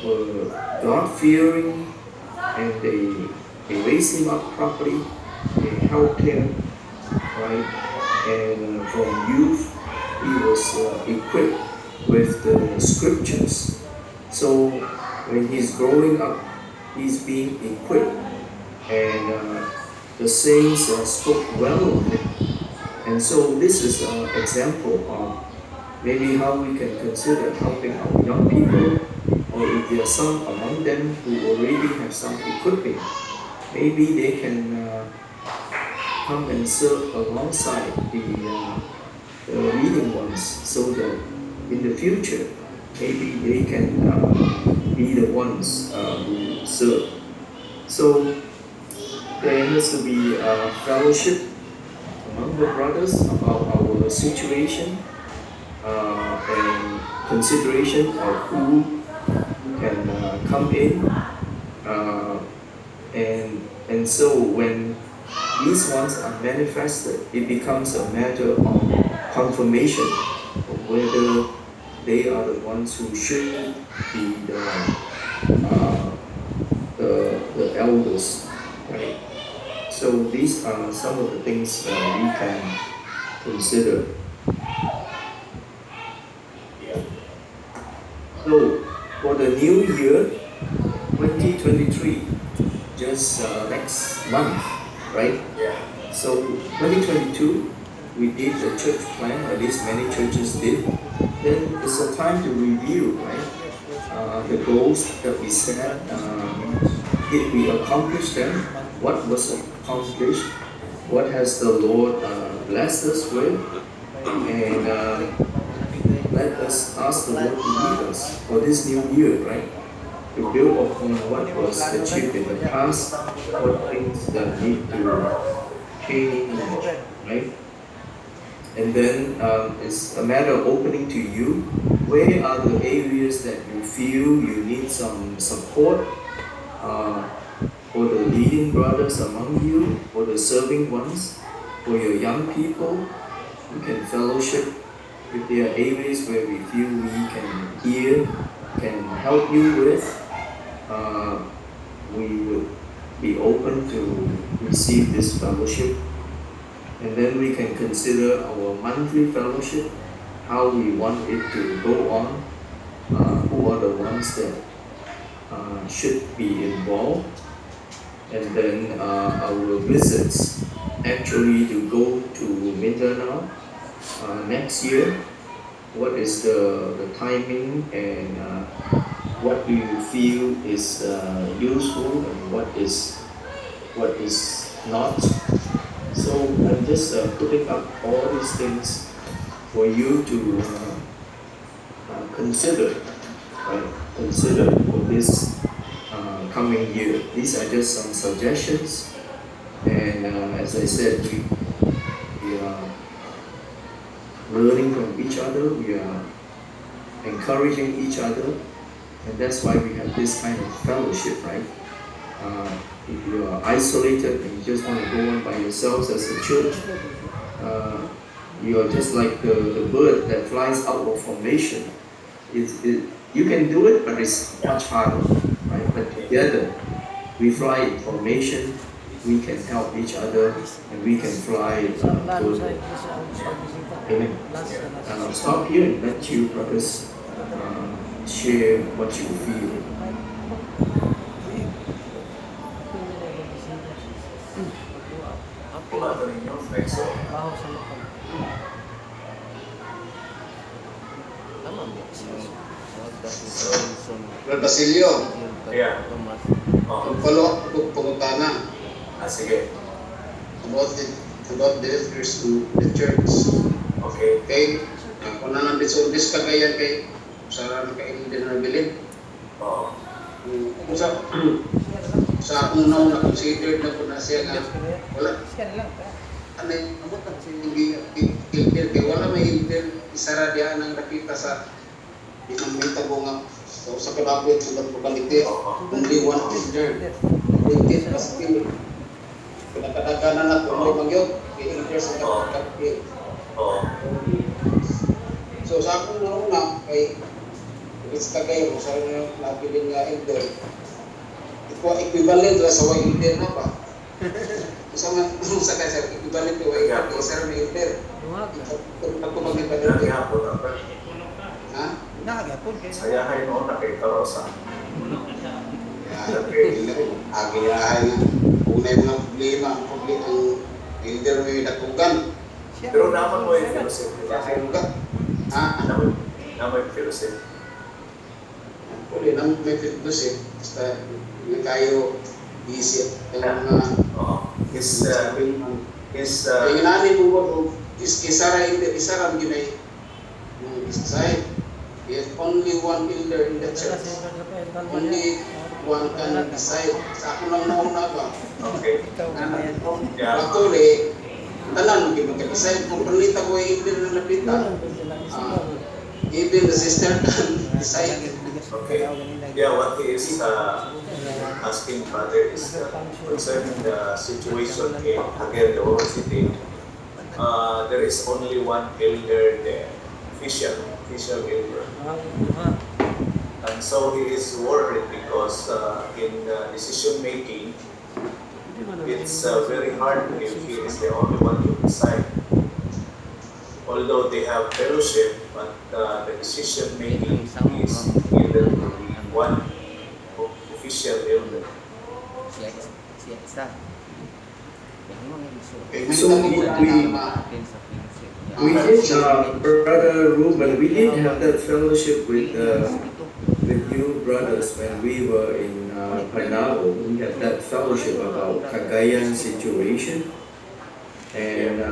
were God-fearing, and they raised him up properly. They helped him, right? And from youth, he was equipped with the scriptures. So when he's growing up, he's being equipped, and the saints spoke well of him. And so this is an example of maybe how we can consider helping our young people, or if there are some among them who already have some equipping, maybe they can come and serve alongside the leading ones, so that in the future, maybe they can be the ones who serve. So there has to be a fellowship among the brothers about our situation and consideration of who can come in. And so when these ones are manifested, it becomes a matter of confirmation of whether They are the ones who should be the elders, right? So these are some of the things we can consider. So for the new year, 2023, just next month, right? Yeah. So 2022, we did the church plan, at least many churches did. Then it's a time to review, right? The goals that we set, did we accomplish them? What was accomplished? What has the Lord blessed us with? And let us ask the Lord to lead us for this new year, right? To build upon what was achieved in the past, what things that need to change, right? And then it's a matter of opening to you. Where are the areas that you feel you need some support for the leading brothers among you, for the serving ones, for your young people? You can fellowship. If there are areas where we feel we can hear, can help you with, we would be open to receive this fellowship. And then we can consider our monthly fellowship, how we want it to go on, who are the ones that should be involved, and then our visits actually to go to Mindanao next year. What is the timing, and what do you feel is useful and what is not? So I'm just putting up all these things for you to consider, right? Consider for this coming year. These are just some suggestions, and as I said, we are learning from each other. We are encouraging each other, and that's why we have this kind of fellowship, right? If you are isolated and you just want to go on by yourselves as a church, you are just like the bird that flies out of formation. You can do it, but it's much harder, right? But together, we fly in formation, we can help each other, and we can fly further. Amen. And I'll stop here and let you brothers share what you feel. Kung ano ninyo, so, Baho sa loob. Tama ba? Wag dahil Wilson. Brother Basilio, Yeah. Tomas. Oh, follow up ko pangutana ah, sige. about the leaders in the church. Okay. Okay? Ako na lang dito, this Cagayan kay sa naka-elder na bilin. Oo. Kung sa akong nauna, considered na ko na siya nga wala ano hindi elder kay wala may elder isara diyan ang nakita sa dinamita ko nga sa kalapit sa locality, Oo. only one elder appointed, kasi pinakadaganan na kung may magyod may elder sa kalapit. Oo. So sa akong nauna kay sa Cagayan kung saan na nabilin nga elder, equivalent ra sa way elder na ba. Usa man usa kay sa equivalent kay way elder kay isa ra may elder. Duhag na. Ako mag-equivalent. Nagihapon na ba? Ha? Nakagyapon kayo. Saya kayo noon na kay Karosa. Agi ay nga unay mga problema ang elder may dakugan. Pero naman mo yung fellowship, di ba? Dakugan. Ha? Naman yung fellowship. Uli nang may fellowship basta nga kayo busy ang mga Oo. His, his, Kaya nga nani mo ba is isara elder isara ang ginay ng decide. If only one elder in the church, only one can decide. Sa ako lang nauna ba? Okay. Yeah. Actually, tanan mo magka-decide kung panlita ko ay elder na napita. Even the sister can decide. Okay. Yeah, what he is asking, Father, is concerning the situation in Hager de City. There is only one elder there, official. Official elder. Ang duha. And so he is worried because in decision making, Hindi man ang it's very hard if he is the only one to decide. Although they have fellowship, but the decision making is given to the one official elder. Siya siya isa. Yang mga iso. Kay may So, tamo na na Atin sa pinsit. We did, Brother Ruben, we did have that fellowship with you brothers when we were in Panabo. We had that fellowship about Cagayan situation, and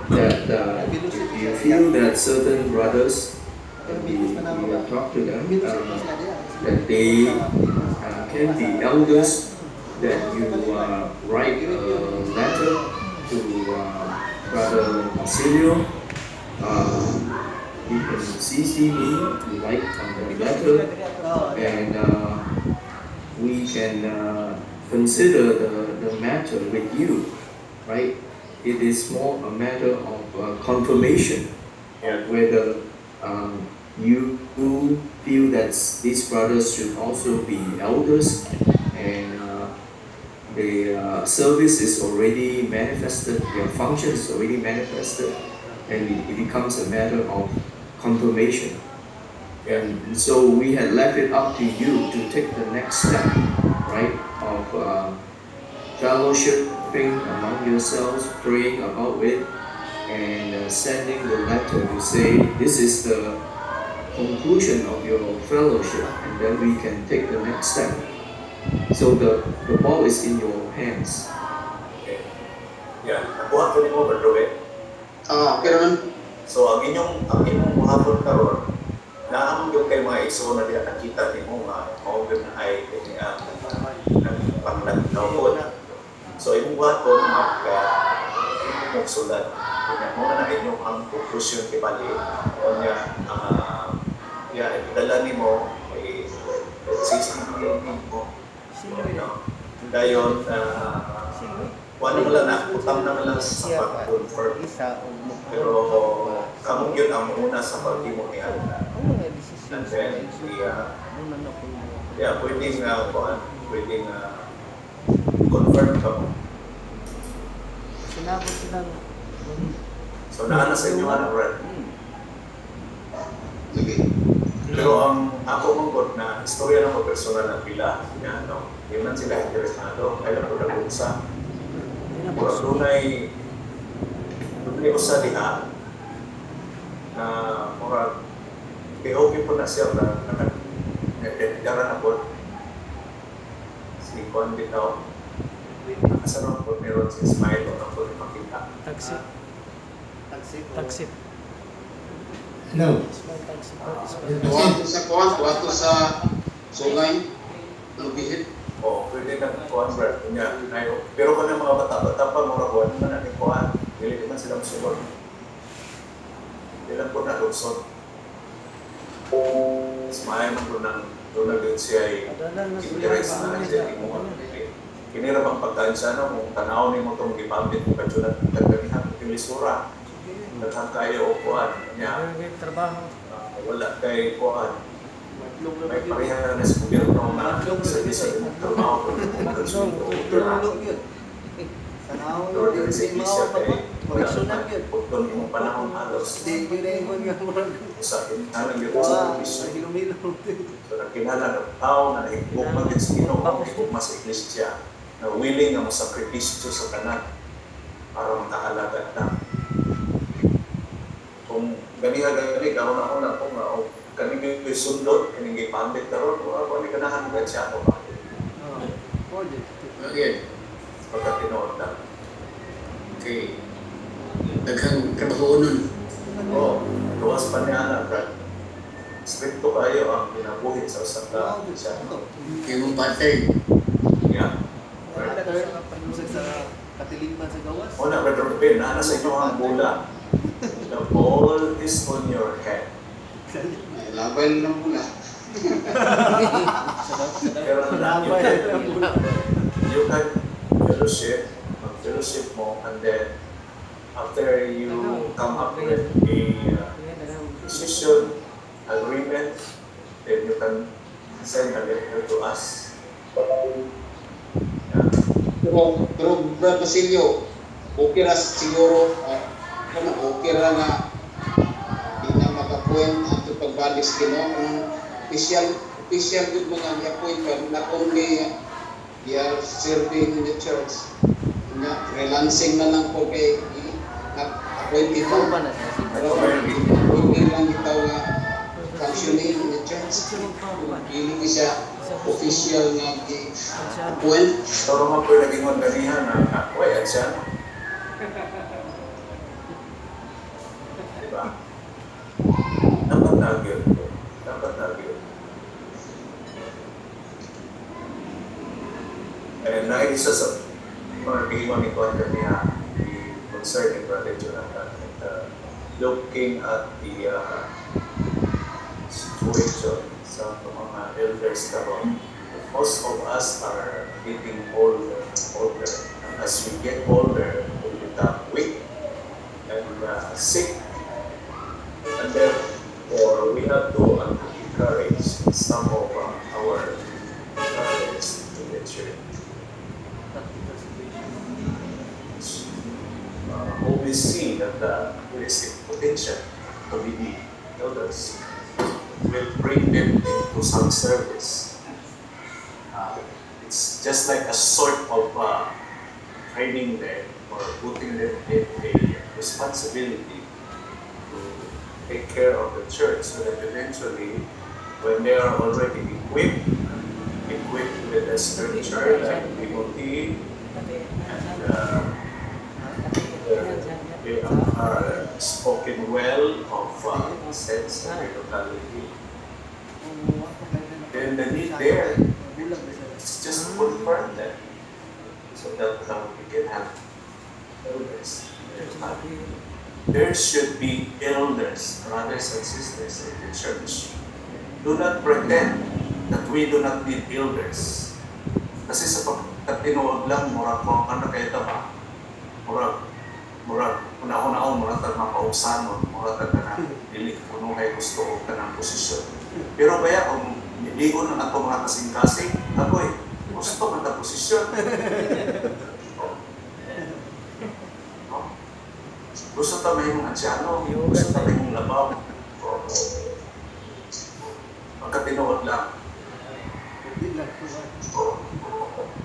that if you feel that certain brothers, and we have talked to them, that they can be elders, that you write a letter to Brother Marcelio. You can CC me, you like on the letter, and we can consider the matter with you, right? It is more a matter of confirmation of whether you feel that these brothers should also be elders, and the service is already manifested, their function is already manifested, and it becomes a matter of confirmation. And so we had left it up to you to take the next step, right, of fellowshipping among yourselves, praying about it, and sending the letter to say this is the conclusion of your fellowship, and then we can take the next step. So the ball is in your hands. Okay. Yeah, nakuha ko nimo, Brother Ruben. Ah, okay naman. So ang inyong buhaton karon, naam gyud kay mga igsoon na diha nakita nimo nga mao gyud na ay kini ang panglantaw. So imong buhaton, magka imong sulat. Unya mo na inyong ang conclusion kay bali. Unya yeah, idala nimo kay CCTV nimo. No? Dayon wala mo lang na utang na lang sa pag-confirm. Isa og mukha. Pero kamo yun ang una sa paghimo niya. Ang mga desisyon And sa then, mga igsoon, muna na po mo. Yeah, pwedeng kuan, pwedeng confirm ka mo. Sinabot silang So naa na sa inyo ana, Brad. Sige. Pero ang ako mong god na istorya ng personal na pila, nga no, di man sila interesado, kaya ko nag-unsa. Murag dunay usa diha na murag kay okay po na siya na nagdara na po si Juan bitaw. Asa naman po meron si Smile o na po makita. Taxi. Taxi. Taxi. Hello. Small taxi. Small. Tuwato sa kuwan, tuwato sa sungay, Lubihit. O, pwede na kuan, Brad. Kunya, ayo. Pero kung mga bata-bata pa, murag kuan man na ni kuan. Dili man sila mosunod. Dili lang po na lusot. Smile man po nang doon na din siya ay interest na siya imo. Kini ra bang pagkaan sa ano kung tanaw nimo tong gipambit mo kadyo na kagamihan yung lisura. Daghan kayo og kuan nya Trabaho. Wala kay kuan. May pareha na sa gobyerno nga sa imong trabaho kung sweldo. Tulo yun. Tanaw Pero diri sa di iglesia mao pa kay wala Magsunan man yun. puton imong panahon halos Di yun na ingon nga murag. sa kinahanglan gyud sa Wa, serbisyo. hilom-hilom. So nagkinahanglan ang tao nga nahigugma gyud sa Ginoo, higugma sa iglesia, na willing nga mosakripisyo sa tanan para makaalagad na. Kung ganiha gani karon ako na ko nga og kani gyud sundot kani gipambit karon, wa ko ni ganahan gud siya ako ba. Oh, pwede. Okay. Pagka tinuod na. Okay. Daghang trabaho nun. Oo, gawas pa niya na, Brad. Stricto kayo ang kinabuhi sa usa ka siya. Yung mong pattern. Yeah. Right. Sa katilingban sa gawas. Una, Brother Ruben, naa na sa inyo ang bola. The ball is on your head. Ay, labay lang muna. Pero you can fellowship, mag-fellowship mo, and then after you come up with a decision, agreement, then you can send a letter to us. Yeah. Pero Brad Basilio, okay ra siguro, ano, okay ra nga di na maka-appoint ato pagbalik sa Ginoo kanang official gud mga gi-appoint ka, not only they are serving in the church nga freelancing na lang po kay na-appointed Ikaw ba na na siya? Si pero appointed lang bitaw nga functioning in the church, dili ni siya official nga gi-appoint. Pero nga po naging ganihan na ako ay ansyan. Diba? Dapat na yun. Dapat na yun. And naisa sa mga giingon ni Juan ganiha, the concern ni Brother Jonathan, and looking at the situation sa mga elders karon, most of us are getting older and older. And as we get older, we become weak and sick. And therefore, we have to encourage some of our brothers in the church Practical situation. Who we see that there is a potential to be the elders, will bring them into some service. It's just like a sort of training them or putting them in a responsibility to take care of the church so that eventually, when they are already equipped with the scripture like Timothy, and they are spoken well of sense and locality. Then the need there Bulag na siya. is just to confirm them so that we can have elders. There should be elders, brothers and sisters in the church. Do not pretend that we do not need elders. Kasi sa pagkatinuod lang, murag ko, ano kayo ta ba? Murag, una-una, murag tag mapausanon, murag tag na, dili kuno kay gusto og kanang posisyon. Pero kaya kung niligon ang ato mga kasing-kasing, agoy, gusto man ta posisyon. Oh. Oh. Gusto ta mahimong ansyano, gusto ta mahimong labaw. Oh. Pagkatinuod lang. Hindi lang.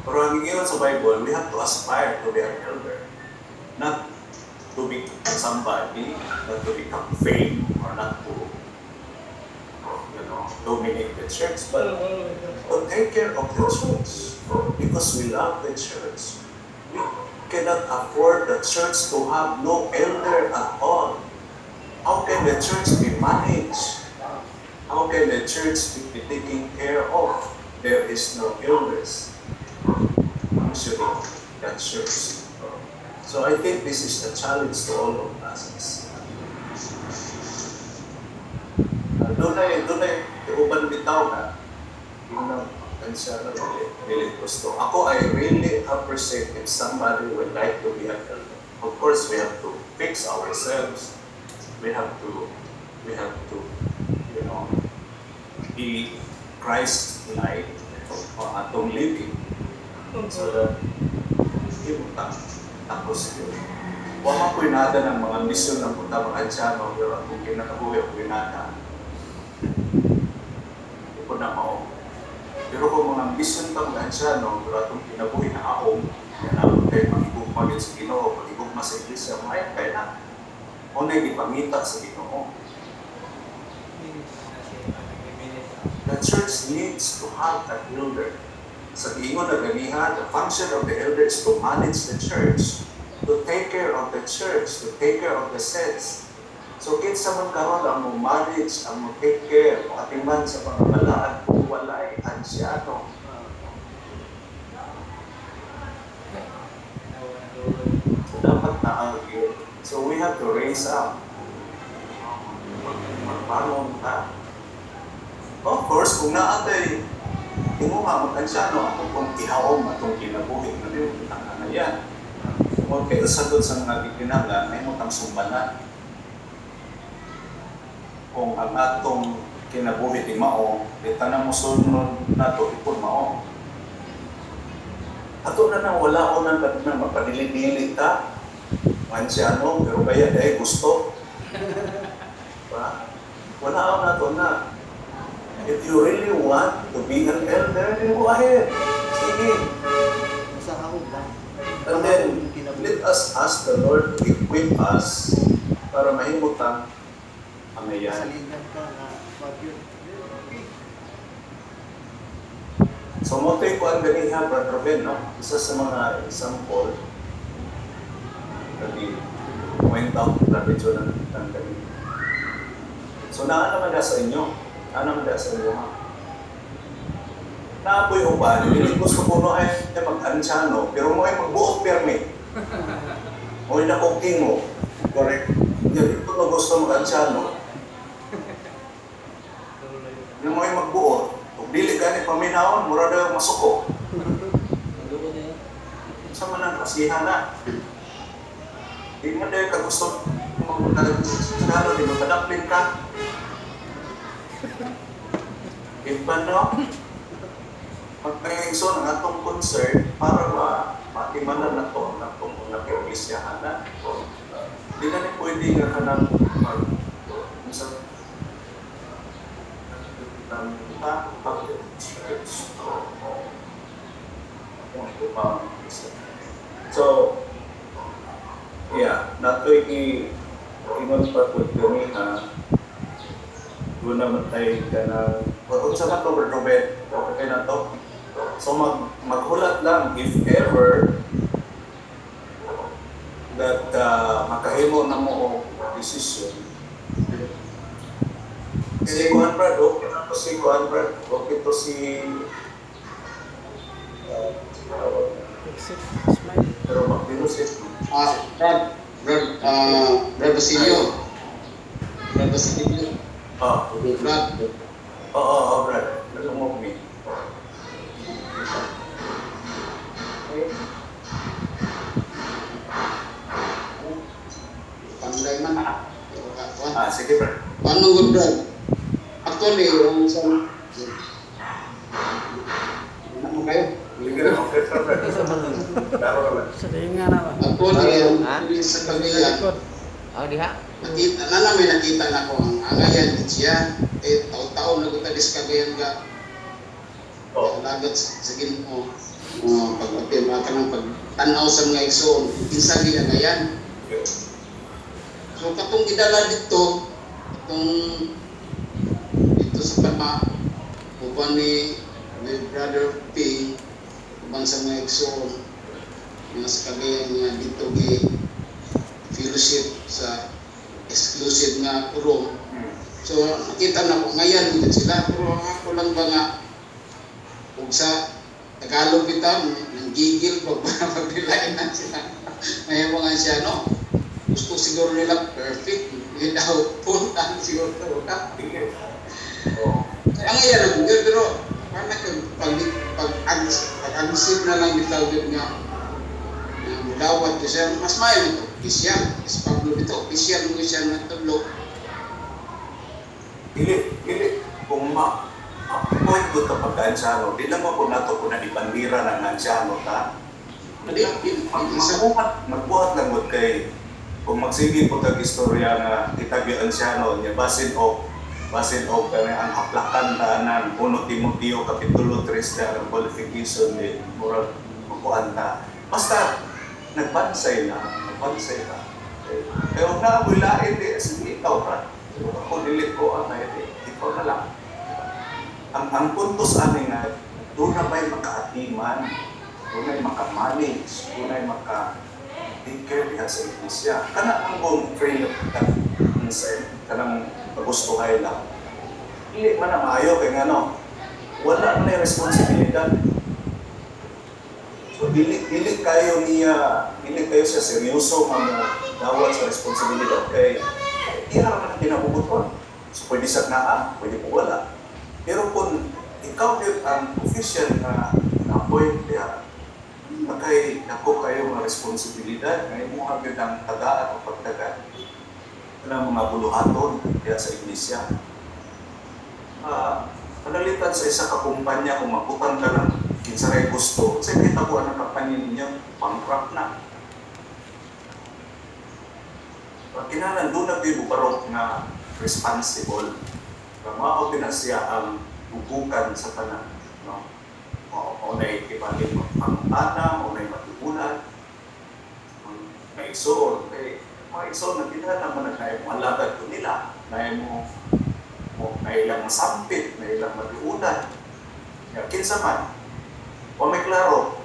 Pero ang ingon sa Bible, we have to aspire to be an elder. Not to be somebody, not to become fame, or not to dominate the church, but to take care of the church. Because we love the church. We cannot afford the church to have no elder at all. How can the church be managed? How can the church be taken care of? There is no elders functioning that church. So I think this is a challenge to all of us. Dunay uban bitaw na yun ang siya na dili, dili gusto. Ako, I really appreciate if somebody would like to be an elder. Of course, we have to fix ourselves. We have to be Christ-like ang atong living so that imo ta tapos yun. Wa man ko'y nada ng mga misyon ng punta mga ansyano, pero akong kinakabuhi ako nada. Hindi ko na mao. Pero kung mga ambisyon ta mga ansyano, pero atong kinabuhi na aom, yan ang kay pag-igugma gyud sa Ginoo, pag-igugma sa iglesia, maayo kay na. Mao na gipangita sa Ginoo. The church needs to have an elder. Sa giingon na ganiha, the function of the elder is to manage the church, to take care of the church, to take care of the saints. So kinsa man karon ang mo manage, ang mo take care, mo atiman sa mga balaan kung walay ansyano? So dapat naa gyud. So we have to raise up. Magbangon ta. Of course, kung naa tay tinguha mag-ansyano, ako kung ihaom atong kinabuhi na diyo kitang kanayan. Kung kay usa sa mga gikinahanglan, may mo tang sumbanan. Kung ang atong kinabuhi di mao, di tanan mosunod nato ipon mao. Ato na nang wala o nang na mapadili-dili ta, mansyano, pero kaya dahil gusto. Diba? Wala o na to na. If you really want to be an elder, then go ahead. Sige. Sa haog lang. And then, let us ask the Lord to equip us para mahimutang angayan. Saligan ka nga wag yun. Okay. So, mo to'y kuan ganiha, Brother Ruben, no? Isa sa mga example, kagi point out na medyo ng ng gani. So, naa naman na sa inyo. Naa naman na sa inyo, ha? Naapoy uban, dili gusto ko no ay mag-ansyano, pero mo ay magbuot permi. Mo ay nakuking mo. Correct. Hindi ko na gusto mag-ansyano. Yung mo ay magbuot, kung dili gani paminawon, mura daw masuko. Ano na yan? Sa man ang kasihan na. Di man dahil ka gusto mag-ansyano, di magkadaplin ka. Iba no? Pagkaingson ang atong concern para matimanan na to ang atong mga kaiglisyahan na. Di na ni pwede nga kanang mag sa church o ito pa. So, yeah, natoy i ingon pa pud ganiha doon naman tayo ka na unsa man to, Brother Robert? Okay na to. So maghulat lang if ever that makahimo na mo og decision. Si Juan Brad, okay na to si Juan Brad, okay to si Except smile. pero magbinusit. Ah, Brad Basilio. Brad Basilio. Ah, Brad. oo, oo, Brad. Nalungog ni. Panday man. Ah, sige, Brad. Paano good, Brad? Actually, yung sa... Ano mo kayo? Sige na, okay, Brad. Isa ba nun? Laro naman. Sa tinga na ba? Actually, ang Ha? sa Cagayan, Likod. Oh, diha. nakita na namin, nakita na ko ang angayan gid siya eh taon-taon na ko sa Cagayan ga Oh. lagat sa Ginoo. Oh, pag mga kanang pag tan-aw sa mga igsoon kinsa gi angayan. So katong gidala dito, katong dito sa Panma uban ni with Brother Ping, uban sa mga igsoon mga sa Cagayan nga dito gi fellowship sa exclusive nga room. So nakita na ko ngayon gid sila, pero ako lang ba nga ug sa Tagalog bitaw nang gigil pag pagbilain na sila. May mga siya no. Gusto siguro nila perfect without puntan siguro ka. Sige. Oh. Ang ngayon ang good, pero paano pag pag pag pag aggressive na lang bitaw gyud nga nga mudawat ko siya, mas maayo ito official is Pablo dito official mo siya natudlo. Dili, dili, kung ma point ko ta pagka-ansyano, di lang ako nato kung na ibandira ng ansyano ta. Di di di sa Magbuhat lang gud kay kung magsige po tag istorya nga itagi ansyano niya basin og kani ang haplakan tanan 1 Timoteo kapitulo 3 na ang qualification ni murag makuan ta. Basta nagbansay na, nagbansay ka. Pero na ako'y lain di, sige ikaw ra. Ako dili ko ang di, ikaw na lang. Ang punto sa amin nga doon na ba'y makaatiman, doon na'y makamanage, doon na'y maka take care diha sa iglesia. Kana ang kong train of concern, kanang magustuhay lang. Dili man ang maayo kay ngano, wala man ay responsibilidad. So dili kayo niya, dili kayo siya seryoso nga mo dawat sa responsibilidad kay iya ra man ang kinabubuton. So pwede sa naa, pwede po wala. Pero kung ikaw gyud ang official na na-appoint diha, nakay dako kayo nga responsibilidad nga imuha gyud ang tagaan o pagtaga. Kanang mga buluhaton diya sa iglesia. Panalitan sa isa ka kumpanya kung mabutang ka lang kinsa ray gusto, sa kitabuan ang kampanya ninyo, bankrupt na. Kinahanglan doon na gyud barok nga responsible. Mao na siya ang bubukan sa tanan, no? Mao na ikibalin mo pangutana, mao na matugunan, maigsoon kay mga igsoon na kinahanglan man na mo alagad ko nila, na mo mo na ilang masampit, na ilang matiunan. Ya kinsa man, wa may klaro.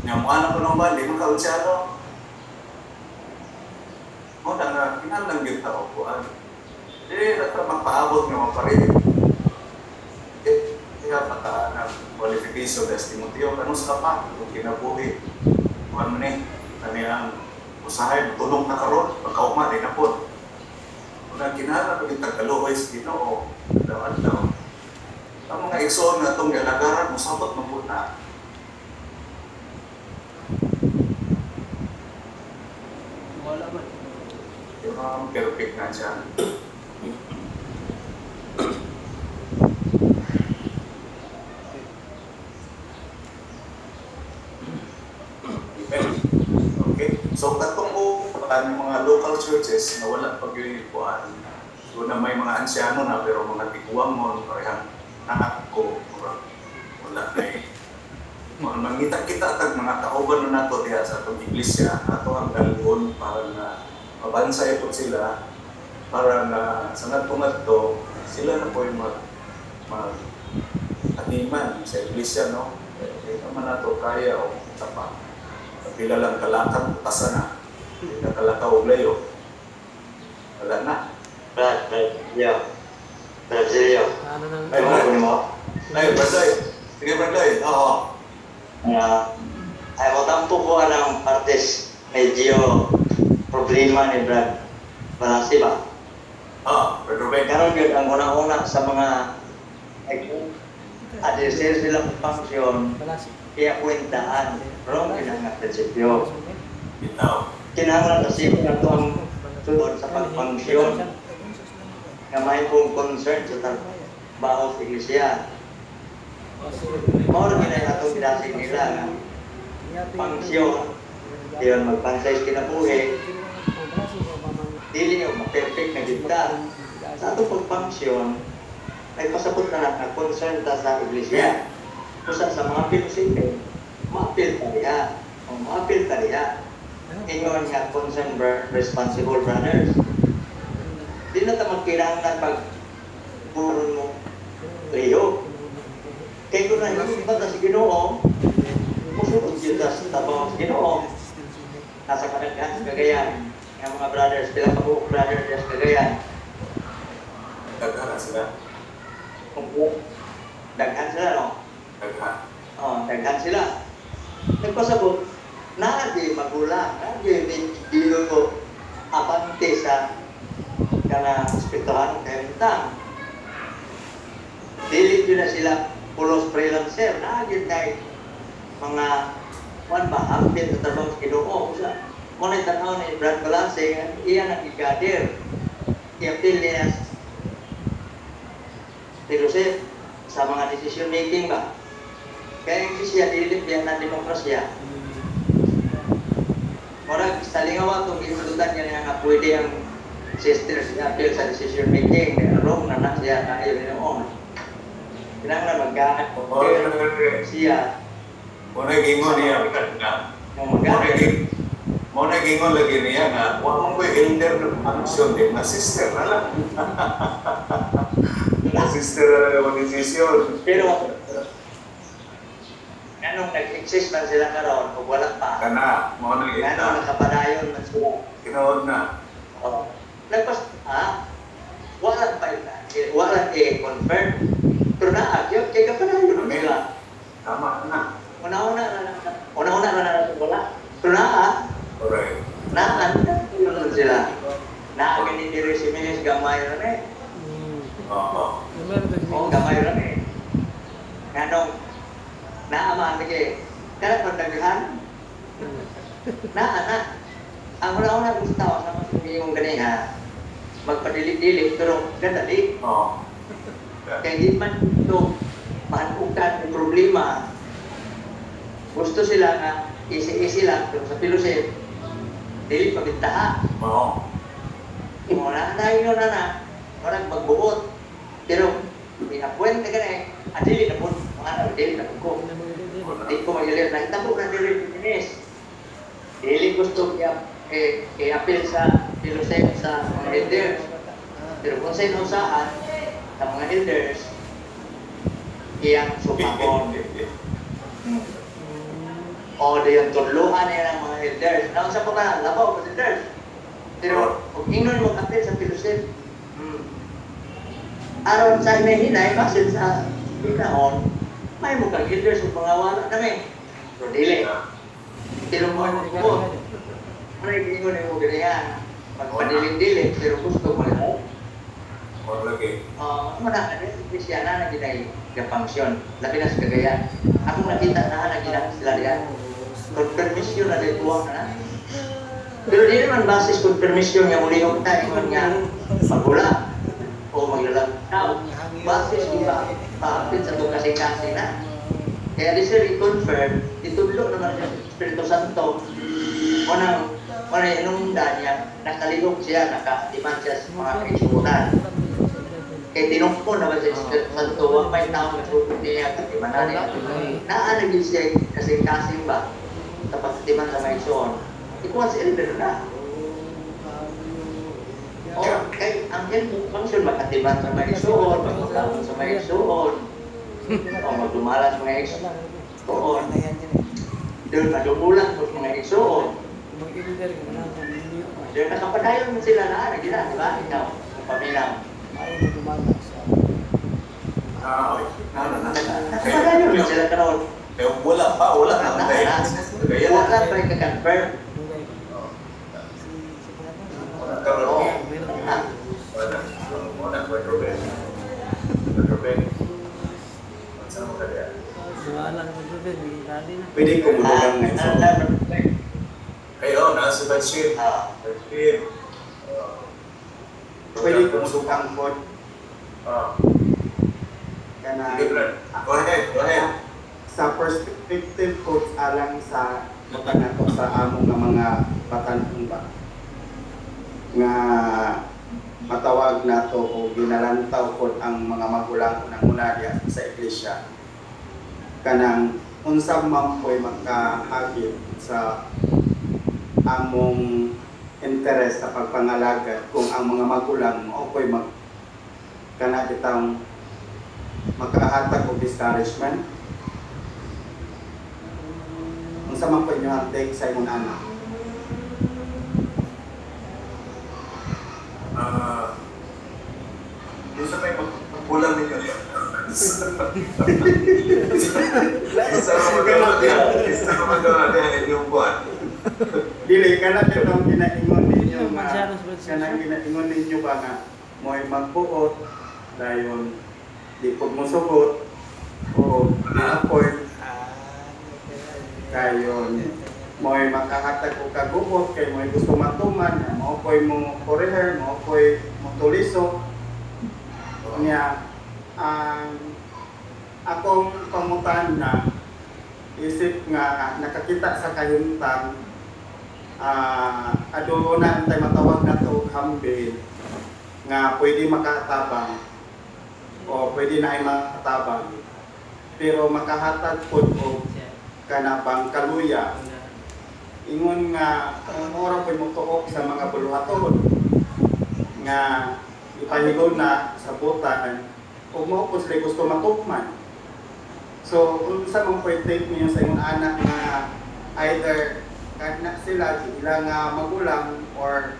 Nya mo anak ko ng bali, makaon siya ano. Mo na nga kinahanglan gyud ta og kuan. Dili na ta magpaabot nga mapareho. Kaya pata ng qualification des Timoteo, kanus ka pa kung kinabuhi. Kuan mo ni, kani ang usahay tulong na karon, pagkaugma di na pod. Una kinahanglan pag tagkaluoy sa Ginoo, adlaw-adlaw. Ang mga igsoon nga atong gialagaran, mosabot man pud na. Wala man. Di ba perfect na siya? Amen. Okay. So katong upan yung mga local churches na wala pag yung kuan. So na may mga ansyano na pero mga tiguang mo parehang anak ko murag wala na eh. Mga mangita-kita tag mga kauban na nato diha sa atong iglesia, ato ang dalhon para na mabansay po sila para na sa ngadto sila na po yung mag mag atiman sa iglesia, no? Eh, naman nato kaya o tapa. Pila lang kalakang pasa na. Hindi na kalakaw og layo. Wala na. Brad, Brad, yo. Brad Zilio. Ano nang Ay, Ano Brad. mo? Ay, Bradley. Sige, Bradley. Oo. Ay, mo tampo ko anang partes medyo problema ni Brad Balasi ba? Ah, Brad Ruben. Karon gyud ang una-una sa mga adresser sila function Balasi. iya kwentahan. Wrong yun ang prinsipyo. Bitaw. Kinahanglan kasi ato ang sulod sa pagpangsyon nga may pong concern sa trabaho sa iglesia. Mao ra ginay atong gidasig nila nga pangsyon, diyon magpansay sa kinabuhi, dili nga ma-perfect na gid ta. Sa atong pagpangsyon, nagpasabot na na concern ta sa iglesia. Usa sa mga pilusite, maapil ta diha. O maapil ta diha. Ingon nga concern responsible brothers. Di na ta magkailangan pag buron mo lihok. Kay kung nahimong ba ta sa Ginoo, musulod gyud ta sa tabang sa Ginoo. Nasa kadaghan sa Cagayan, nga mga brothers, pila ka buok brothers diya sa Cagayan. Daghan na sila. Daghan sila, no? Daghan. Oh, daghan sila. Nagpasabot, naa di magulang, naa di medyo abante sa kana ospitalan kay utang. Dili gyud na sila pulos freelancer, naa gyud kay mga kuan ba hapit sa trabaho sa Ginoo. Usa mo na tan-aw ni Brad Balance nga iya nang i-gather. I-appeal niya si Joseph sa mga decision making ba. Kaya ang siya dili biya na demokrasya. Murag sa lingaw atong gisultan niya nga pwede ang sisters i-appeal sa decision making. Wrong na na siya na iyo noon. Kinahanglan maggamit Oo, siya Mo na gingon niya nga. nga Mo na maggamit. Mo na gingon lagi niya nga wa man ko'y elder na function din na sister na lang. Na sister na lang ang desisyon. Pero anong nag-exist man sila karon ug wala pa. Kana, mo na Nganong ita. nakapadayon man sila. Tinuod na. Oh. Nagpas wala pa wala i-confirm. Pero naa gyud kay kapadayon man Amen. sila. Tama na. Una-una na na una-una na na wala. Pero naa Alright. naa naman sila. Naa gani diri si Minis gamay ra ni. Oo. Meron din. Oo, gamay ra ni. Nganong naa man lagi. Kana pag daghan naa na. Ang una-una gusto sa mas imong ganiha. Magpadili-dili pero gadali. Kaya di man ito mahanukan ng problema. Gusto sila nga easy-easy lang pero sa fellowship dili pabintaha. Mo na na yun na na parang magbuot. Pero inapuente ka na eh. Ah, dili na po. Mga ano, dili na po ko. Di ko mag-ilir. Nakita ko na dili finish. Dili gusto i-appeal sa fellowship sa mga elders. Pero kung sa inusahan sa mga elders, iyang supakon. O dayon tudluhan niya ng mga elders. Naunsa ko na, labaw ko sa elders. Pero kung ingon mo appeal sa fellowship, aron sa hinay-hinay, basin sa pinahon, may mo kang elders ug mga wala kami. Pero dili. Pero mo ano ko, ano yung ingon mo ganiyan? Magpadiling-dili, pero gusto mo lang. O lagi. Ano na, ano yung iglesia na ginay gapangsyon. Labi na sa Cagayan. Akong nakita na na ginang sila diyan. Confirmation na din kuha na. Pero di naman basis confirmation nga mulihok ta ingon nga magula o maglalakaw. Basis di ba paapit sa itong kasing-kasing na. Kaya di sir i-confirm, itudlo naman siya sa Espiritu Santo. Unang, unang inungda niya, nakalihok siya, nakatiman siya sa mga kaisunan. Kaya tinungkol naman sa Espiritu Santo, huwag may tao na sukot niya, katimanan niya. Naanagin siya kasing-kasing ba sa pagkatiman sa mga isuon. Ikuha si elder na. O, kay ang elder function makatiman sa mga isuon, magpagkawon sa mga isuon, o magdumala sa mga isuon. Doon madumulan sa mga isuon. Doon nakapadayon sila na, nagila, di ba? Ikaw, ang paminaw. Ah, okay. Na. Nakapadayon man sila karon. Eh, wala pa, wala na. Kaya Wala pa yung kakonfirm. Wala karon. Oo. Wala. Wala ko Ruben. Ruben. Unsa mo kaya? Pwede ko mulugang ngayon. Ay, oh, nasa si Bashir. Bashir. Pwede ko mulugang po. Kana, Sige, Brad. Go ahead, go ahead. Sa perspective ko alang sa bata nato sa among nga mga batan-on ba nga matawag nato o ginalantaw pod ang mga magulang unang-una diya sa iglesia, kanang unsa man po'y makahagit sa among interes sa pagpangalagad kung ang mga magulang mao po'y mag kana kitang makahatag og discouragement? Unsa man po inyong take sa imong anak? Ah, unsa may magulang ninyo? Sa mga sa mga inyong buwan. Dili kana kitang ginaingon ninyo nga kanang ginaingon ninyo ba nga mo'y magbuot dayon di pud mosugot o na-appoint dayon mo'y makahatag og kagubot kay mo'y gusto matuman, mao ko'y mo koreher, mao ko'y mo tuliso niya. Ang akong pangutan na isip nga nakakita sa kahimtang, aduna antay matawag na to humble nga pwede makatabang o pwede na ay makatabang pero makahatag pod og kanabang kaluya, ingon nga ang ora po'y motuok sa mga buluhaton nga ipahigaw na sa butan ug mao po sila gusto matukman. So unsa man po'y take niyo sa imong anak nga either kana sila ila nga magulang or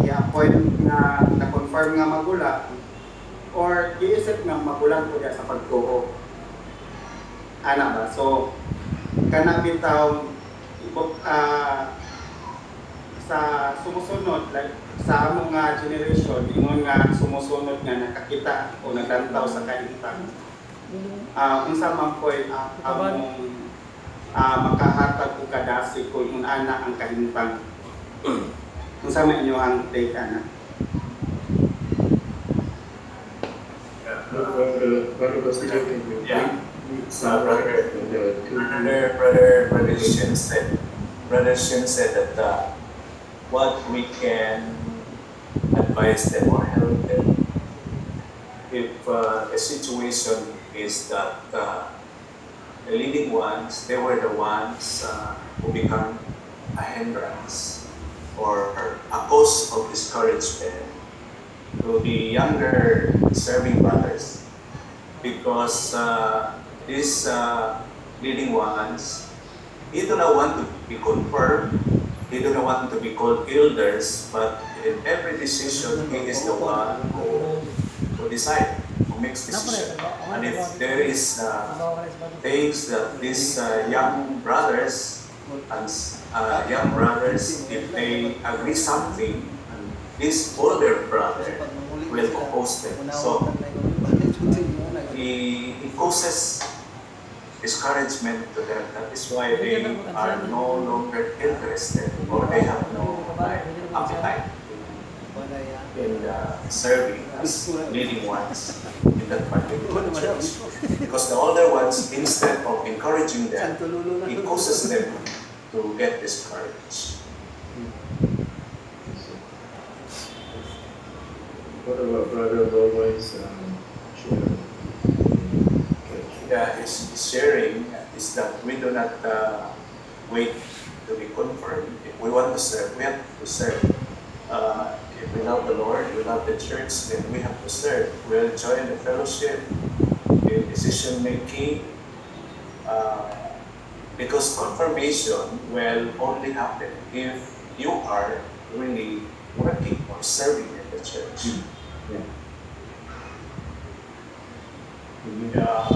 i-appoint nga na-confirm nga magulang or giisip nga magulang po diya sa pagtuo, ana ba? So kana bitaw sa sumusunod, like sa among nga generation, ingon nga sumusunod nga nakakita o naglantaw sa kahimtang, unsa man po'y among makahatag og kadasig kung ingon ana ang kahimtang? Unsa man inyo ang take ana? Brother Basilio, can you read summarize the two Brother Shin said that what we can advise them or help them if the situation is that the leading ones, they were the ones who become a hindrance or a cause of discouragement to the younger serving brothers, because these leading ones, they do not want to be confirmed, they do not want to be called elders, but in every decision, he is the one who decide, who makes decision. And if there is things that these young brothers and young brothers, if they agree something, this older brother will oppose them. So he causes discouragement to them. That is why they are no longer interested or they have no, like, appetite in serving as leading ones in that particular church. Because the older ones, instead of encouraging them, it causes them to get discouraged. What about Brother Loloy's sharing? Yeah, his sharing is that we do not wait to be confirmed. If we want to serve, we have to serve. If we love the Lord, we love the church, then we have to serve. We'll join the fellowship in decision making, because confirmation will only happen if you are really working or serving in the church. Yeah.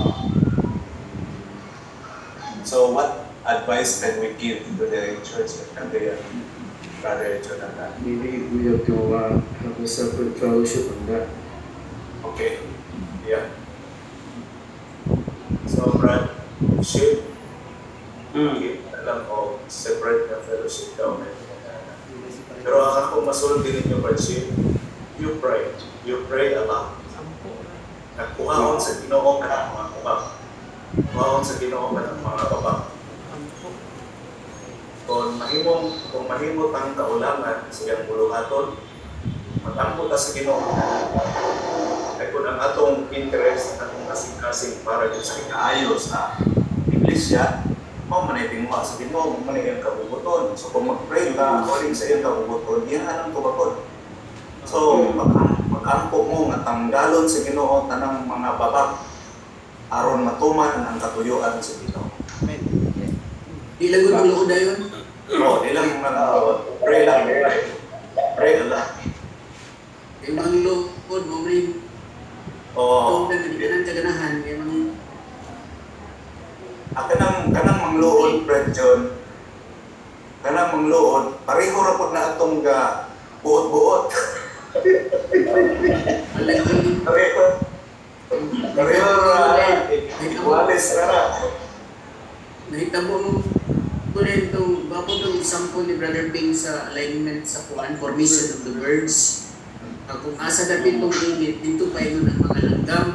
So what advice can we give to the church and the Brother Jonathan? Maybe we have to have a separate fellowship on that. Okay. Yeah. So Brad, Shane, alam ko, separate na fellowship daw. Pero ang ako masulti ninyo, Brad Shane, you pray. You pray a lot. Nagkuhaon sa Ginoo ka ng mga kubak. Kuhaon sa Ginoo ka ng mga babak. Kung mahimo tang kaulangan sa iyang buluhaton, matampo ta sa Ginoo. Kay kung ang atong interest, ang atong kasing-kasing para jud sa ikaayo sa iglesia, mao man ay tinguha sa Ginoo, mao man ay iyang kabubuton. So kung mag-pray ka according sa iyang kabubuton, iyang anang tubagon. So mag-ampo mo nga tanggalon sa Ginoo tanang mga babak aron matuman ang katuyuan sa Ginoo. Amen. Di lang gud magluod dayon. Oh, di lang mga pray lang, pray. Pray lang. Kay mangluod mo rin kung di ka nang kaganahan kay mang Ah, kanang mangluod, Brad John. Kanang mangluod, pareho ra pud na atong ga buot-buot. Alay. Pareho. Pareho ra. Iguales ra na. Nahitabo mo ko rin itong, gwapo itong example ni Brother Ping sa alignment sa kuan, formation of the birds. Kung asa dapit itong init, dito pa ingon ang mga langgam.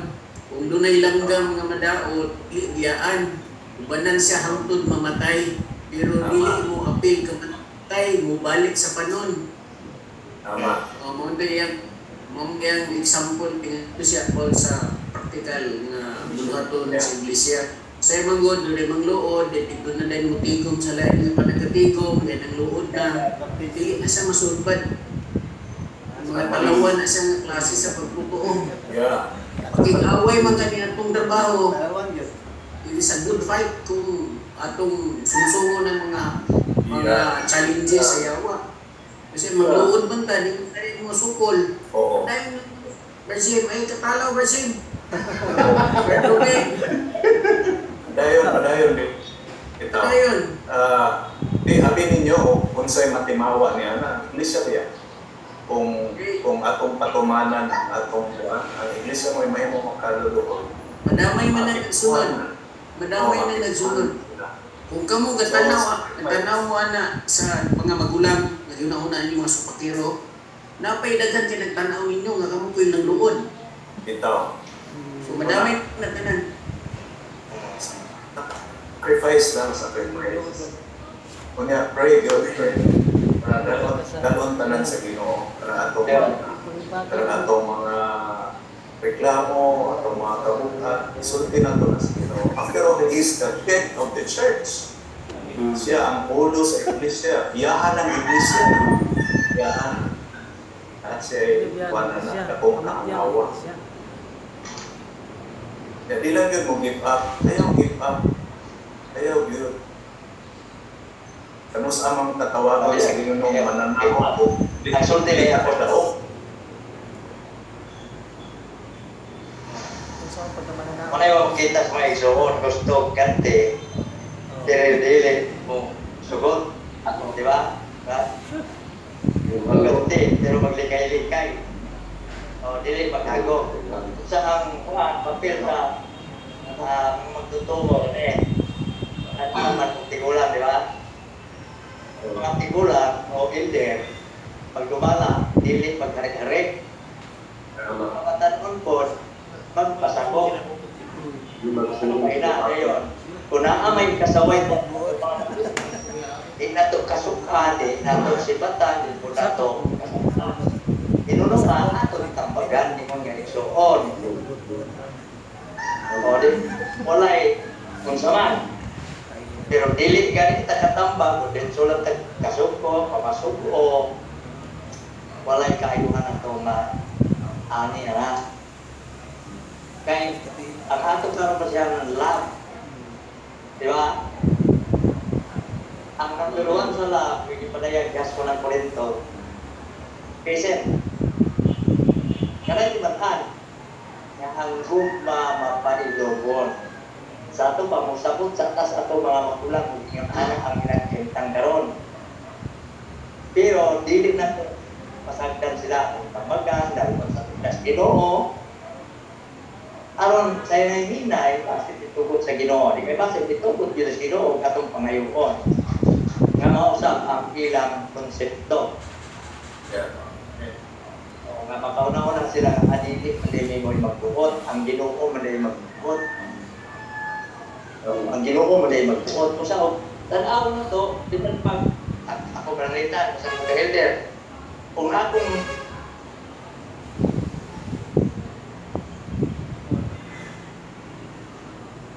Kung dunay langgam nga madaot, biyaan. Ubanan siya hangtod mamatay. Pero dili mo apil kamatay, mo balik sa panon. Tama. O, mao yang example pingato siya Paul sa practical nga buluhaton sa iglesia. Sa imong god, dunay mangluod, dito na din mutigom sa lain nga panagkatigom, then ang luod na dili na siya masulbad. Ang mga talawan na siya nga klase sa pagtutuo. Pakig-away man kani atong trabaho, Taiwan yun. it is a good fight kung atong sungsungon ng mga challenges sa yawa. Kasi magluod man ta, di mo tayo mo sukol. Dahil, Brazil, ay katalaw, Brazil. Berto. Dayon, dayon. Ito. Dayon. Di abi ninyo kung unsay matimawa niya na iglesia biya. Kung atong patumanan ang atong kuan, ang iglesia mo ay mahimo makaluluhod. Madamay man ang nagsunod. Madamay na nagsunod. Kung kamo gatanaw mo ana sa mga magulang, nagyuna-una ninyo mga supakero, napay daghan kay nagtanaw ninyo nga kamo ko'y nangluod. Bitaw. So madamay na tanan. Sacrifice lang, sacrifice. Kunya, pray, God, pray. Para dalon tanan sa Ginoo, para atong mga reklamo, atong mga kabukat, isulti na to na sa Ginoo. After all, He is the head of the church. Siya ang ulo sa iglesia. Iyahan ang iglesia. Iyahan. At siya ay wala na dakong kaangawa. Kaya di lang yun mo give up. Ayaw give up. Ayaw yun. Kanus amang tatawagan sa Ginoo mananaw. Ang sulti niya. Ako daw. Kung saan pagkamananaw. Kung ayaw kita sa mga igsuon, gusto kante, pero dili mo sugot. Di ba? Ba? Magganti, pero maglikay-likay. O, dili maghago. Sa ang kuan, papel sa magtutubo eh. At naman kung tigulang, di ba? Mga tigulang o elder, pag dumala, dili magharik-harik. Mga tanon po, magpasakop. Okay na, ayun. Kung naa may kasaway mo, di na to kasuka, di na to sibatan, di po na to kasuka. Inunuma, ato tambagan, di mo nga igsuon. O di, walay, kung saman. Pero dili gani kita katambag, o din sulat ta kasuko, pamasuko, walay kaayuhan ato nga ani na. Kay ang ato karon pa siya ng love. Di ba? Ang number one sa love, yung ipadayag gas ko ng Korinto, Patient. Kanay timan nga ang gugma mapailogon. Sa ato pa, mosabot sa tas ato mga magulang ug ingon ana ang ilang karon. Pero dili na to pasagdan sila kung tamagan dahil sa tas Ginoo. Aron sa hinay-hinay basi itugot sa Ginoo. Di kay basi itugot gyud sa Ginoo katong pangayoon. Nga mausap ang ilang konsepto. Yeah. O, nga makauna-una sila nga adili man dili mo magbuot, ang Ginoo man dili magbuot. O, ang Ginoo man dili magbuot. Usa og tan-aw na to, bisan pag ako pananglitan sa mga elder. Kung akong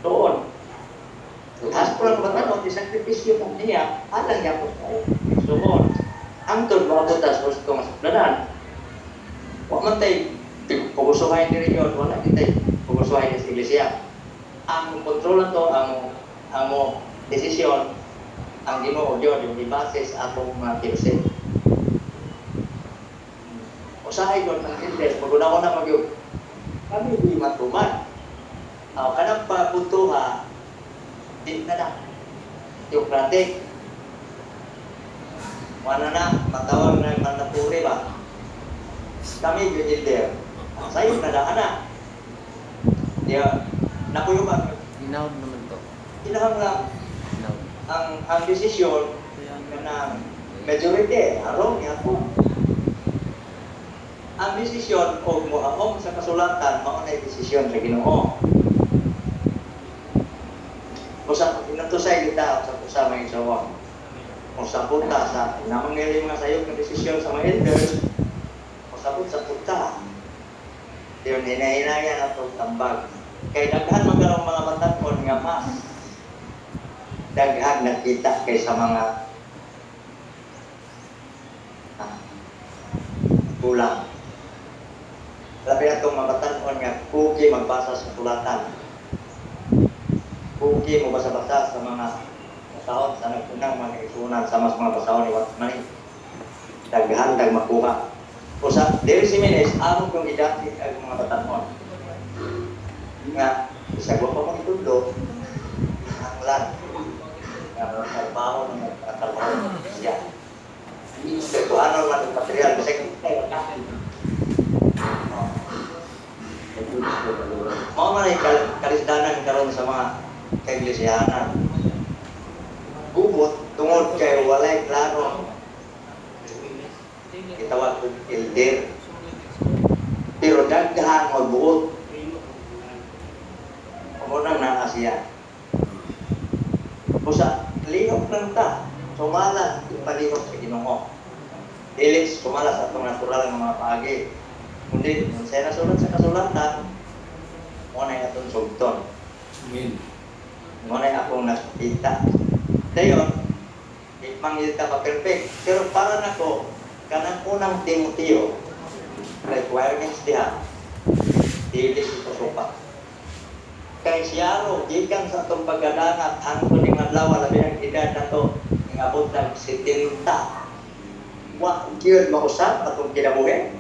doon, As po lang batanon, isakripisyo mo niya, alang niya po sa igsuon. Hangtod moabot tas gusto nga. Wa man tay pugusuhay diri yun, wala kitay pugusuhay sa iglesia. Ang kontrol na to, ang mo desisyon, ang Ginoo yun, yung ibase sa atong mga kilusin. Usahay yun ang elders, pag una-una mag kami di matuman. Kanang papuntuha, di na na. Theocratic. Wala na, matawag na mandatory ba? Kami yun elder. Sayo na daan na. Di ba? Nakuyo ba? Ginawd naman to. Kinahanglan Ginawd. ang desisyon kanang majority aron gyapon. Ang desisyon og mohaom sa kasulatan mao na desisyon sa Ginoo. Usa inatusay kita sa usa may isawa. Kung sa puta sa namang mga sayop ng desisyon sa mga elders, kung sa sa puta. Diyon hinahinayan atong tambag. Kay daghan man karong mga batan-on nga mas daghan nakita kaysa mga kulang. Labi na itong mga batan-on nga kuki magbasa sa sulatan. Kuki mo basa-basa sa mga basahon sa nagpunang mga isunan sa mas mga basahon ni Watmani. Daghan dag makuha. Usa, diri si Mines, amo kong gidati ang mga batan-on. Nga, bisag wa pa mo itudlo, ang lan nga trabaho ng nagtatrabaho siya. Pero ano man ang material, bisag mao man ay kalisdanan karon sa mga kaiglesiyanan. Gubot tungod kay walay klaro gitawag og elder. Pero daghan magbuot. siya. Usa, lihok lang ta. Sumala, ipalihok sa Ginoo. Dili sumala sa atong natural nga mga paagi. Kundi, kung siya nasulat sa kasulatan, mo na atong sugton. Amen. Mo na akong nakita. Dayon, di man gyud ka pa-perfect. Pero para nako, kanang unang Timoteo, requirements diha, dili si supa. Kay siyaro, gikan sa atong pagkadangat, hangtod ning adlaw, labi ang edad nato, ingabot nag 70. Wa gyud mausab atong kinabuhi.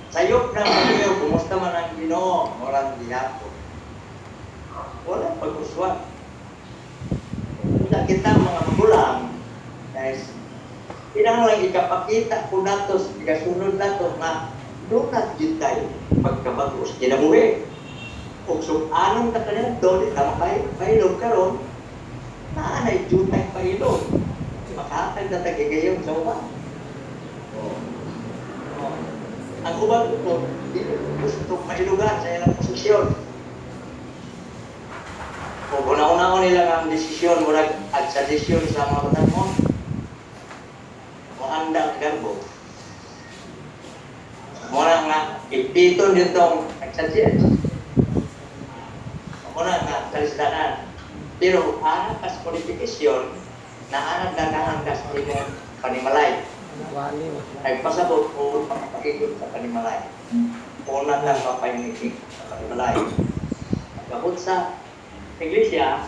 Sayop na kayo, kumusta man ang Ginoo, murang gihapon. Wala pag-uswag. Wala kita mga magulang, guys, kinahanglan ikapakita ko nato, ikasunod nato nga doon gyud tayo pagkabago sa kinabuhi. Kung sukanon ta kanila, doon ta makailog karon, naa na jutay pailog. Makahatag na tagigayon sa uban. Oh. Ang uban ko, dili gusto mailugan sa ilang posisyon. O una-una nila ang desisyon, murag ag suggestion sa mga batang mo, moanda ang garbo. Mura nga, ipiton yun tong nagsuggest. Mura nga, kalisdanan. Pero ana kas qualification, na ana danahan kas imong panimalay. Nagpasabot o pagpakikot sa panimalay. Una lang mapainitig sa panimalay. Pagkabot sa iglesia,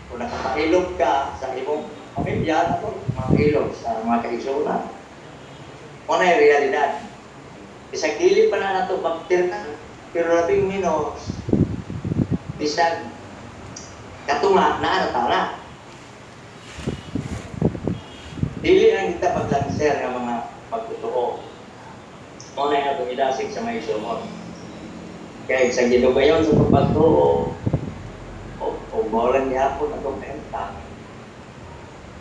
kung nakapailog ka sa imong pamilya, ako, makailog sa mga kaigsuonan. Muna yung realidad. Bisag dili pa na nato magtirna, pero labing menos, bisag katunga, naa na ta na. Dili lang kita paglanser ng mga pagtotoo. Muna yung atong idasig sa mga igsuon. Kaya sa gidugayon sa pagpagtuo, o bawalan gihapon atong kahimtang,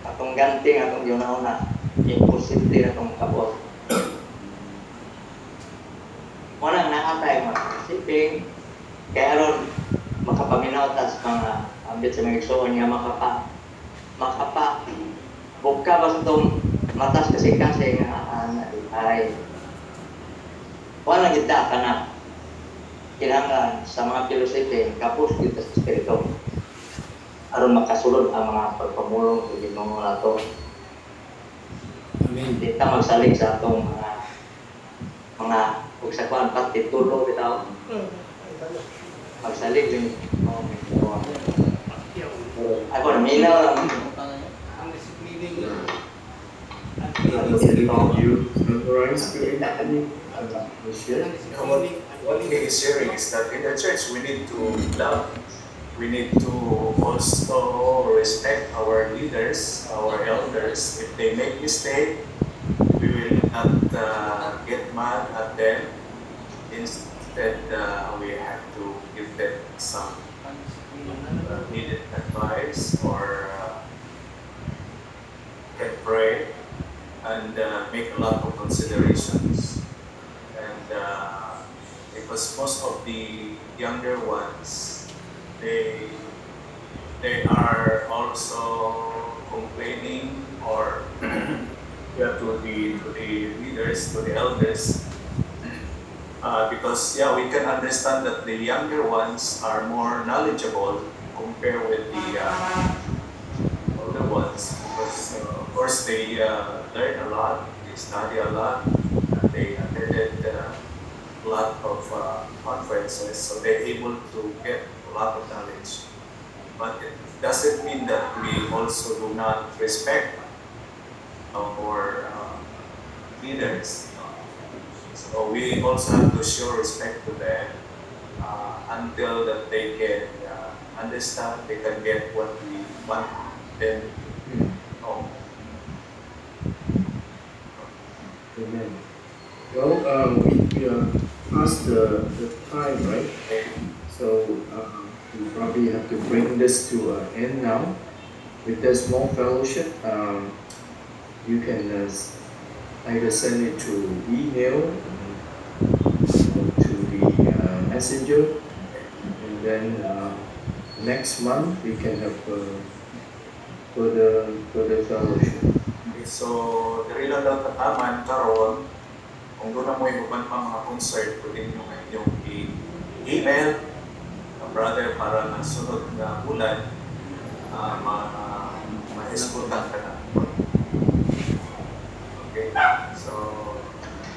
atong ganting, atong giuna-una, imposible na itong kabot. Wala naa tayo mga isiping, kaya aron makapaminaw ta sa mga ambit sa mga igsuon nga makapa buka ba sa itong matas kasi nga ana ay wala gid ka na kinahanglan sa mga philosophy kapos kita sa espiritu aron makasulod ang mga pagpamulong sa Ginoo nato. Amen. Di ta magsalig sa atong mga ug sa kuan pa titulo bitaw. Magsalig din mo. Ako na minaw lang. Ang disiplining Can you summarize very share? Yeah, what he is sharing is that in the church we need to love. We need to also respect our leaders, our elders. If they make mistake, we will not get mad at them. Instead, we have to give them some needed advice or can pray and make a lot of considerations. And because most of the younger ones, they are also complaining or, yeah, to the leaders, to the elders, because, yeah, we can understand that the younger ones are more knowledgeable compared with the older ones because of course they learn a lot, they study a lot, and they attended a lot of conferences, so they're able to get a lot of knowledge. But it doesn't mean that we also do not respect our leaders. So we also have to show respect to them until that they can understand, they can get what we want them to know. Amen. Well, we are past the time, right? So we probably have to bring this to an end now. If there's more fellowship, you can either send it to email or to the messenger. Then next month we can have further fellowship. Okay, so diri lang daw tataman karon. Kung doon na mo uban pa mga concern, pwede niyo nga inyong i-email ang brother para nga sunod nga bulan ma ma-escortan ka na. Okay, so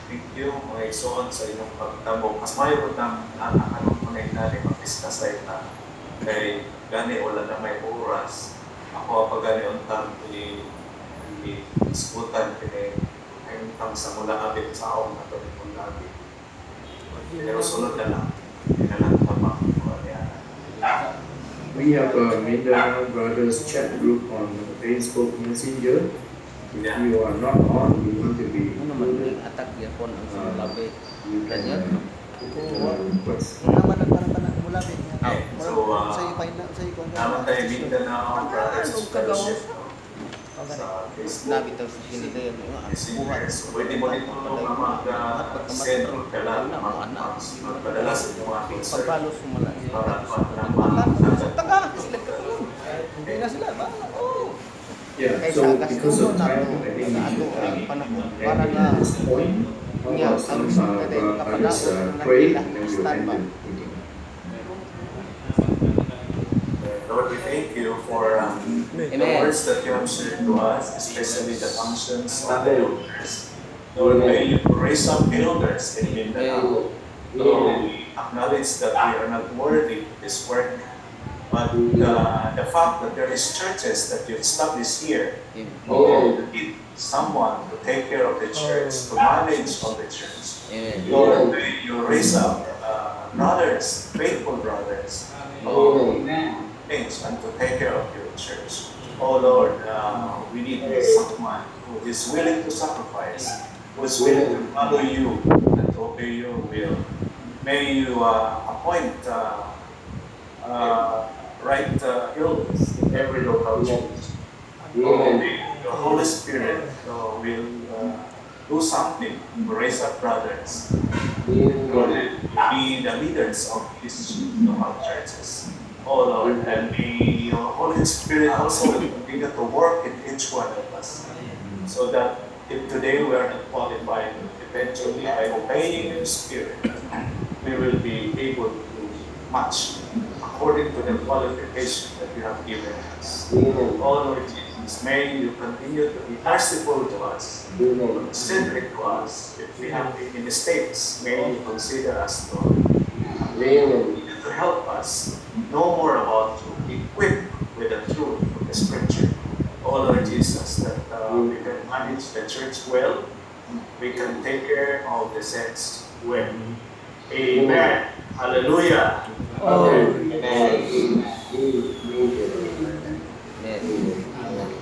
thank you, mga igsoon, sa inyong pagtambok. Mas mayo ko tang anak mga inani mag-discuss ay ta kay gani wala na may oras. Ako pa gani untang i-iskutan kini ay untang sa mula abit sa akong natong mula. Pero sunod na lang. Hindi na lang pa niya. We have a Mindanao Brothers chat group on Facebook Messenger. If you are not on, you want to be Ano naman included, ning attack gyapon ang Sumulabe. you can put a request. Naman ang parang tanang mulabi. Okay, so, sa Naman tayo Mindanao Brothers Fellowship, no? Sa Facebook. Nabitaw sa sinidayan nga ang buhat. Messenger. So, pwede mo dito nga mag-send ka lang, magpadala sa inyong mga concern. Pagbalos sumala siya. Para Taga, sila katulong. Hindi na sila ba? Oh. Yeah, Kay so sa agas because of tulo time, nato I think sa we ato should ang panahon para end nga at this point. How Nya, about ang some resulta dahil others nakapadaot na pray nila and then we'll stand end ba? the meeting. Lord, we thank you for the Amen. words that you have shared to us, especially the functions of the elders. Lord, may you raise up elders in Mindanao. Lord, we acknowledge that we are not worthy of this work, but the fact that there is churches that you established here, Amen. Lord, we need someone to take care of the church, to manage of the church. Amen. Lord, may you raise up brothers, faithful brothers, to things and to take care of your church. Oh Lord, we need someone who is willing to sacrifice, who is willing to follow you and to obey your will. May you appoint right elders in every local church. Oh, may the Holy Spirit will do something to raise up brothers to be the leaders of these local churches. Oh Lord, and may your Holy Spirit also will continue to work in each one of us, so that if today we are not qualified, eventually by obeying your Spirit, we will be able to match according to the qualification that you have given us. Oh Lord Jesus, may you continue to be merciful to us, considerate to us. If we have any mistakes, may you consider us, Lord. Continue to help us know more about you, equip with the truth of the Scripture. Oh Lord Jesus, that we can manage the church well, we can take care of the saints well. Amen. Hallelujah. Amen.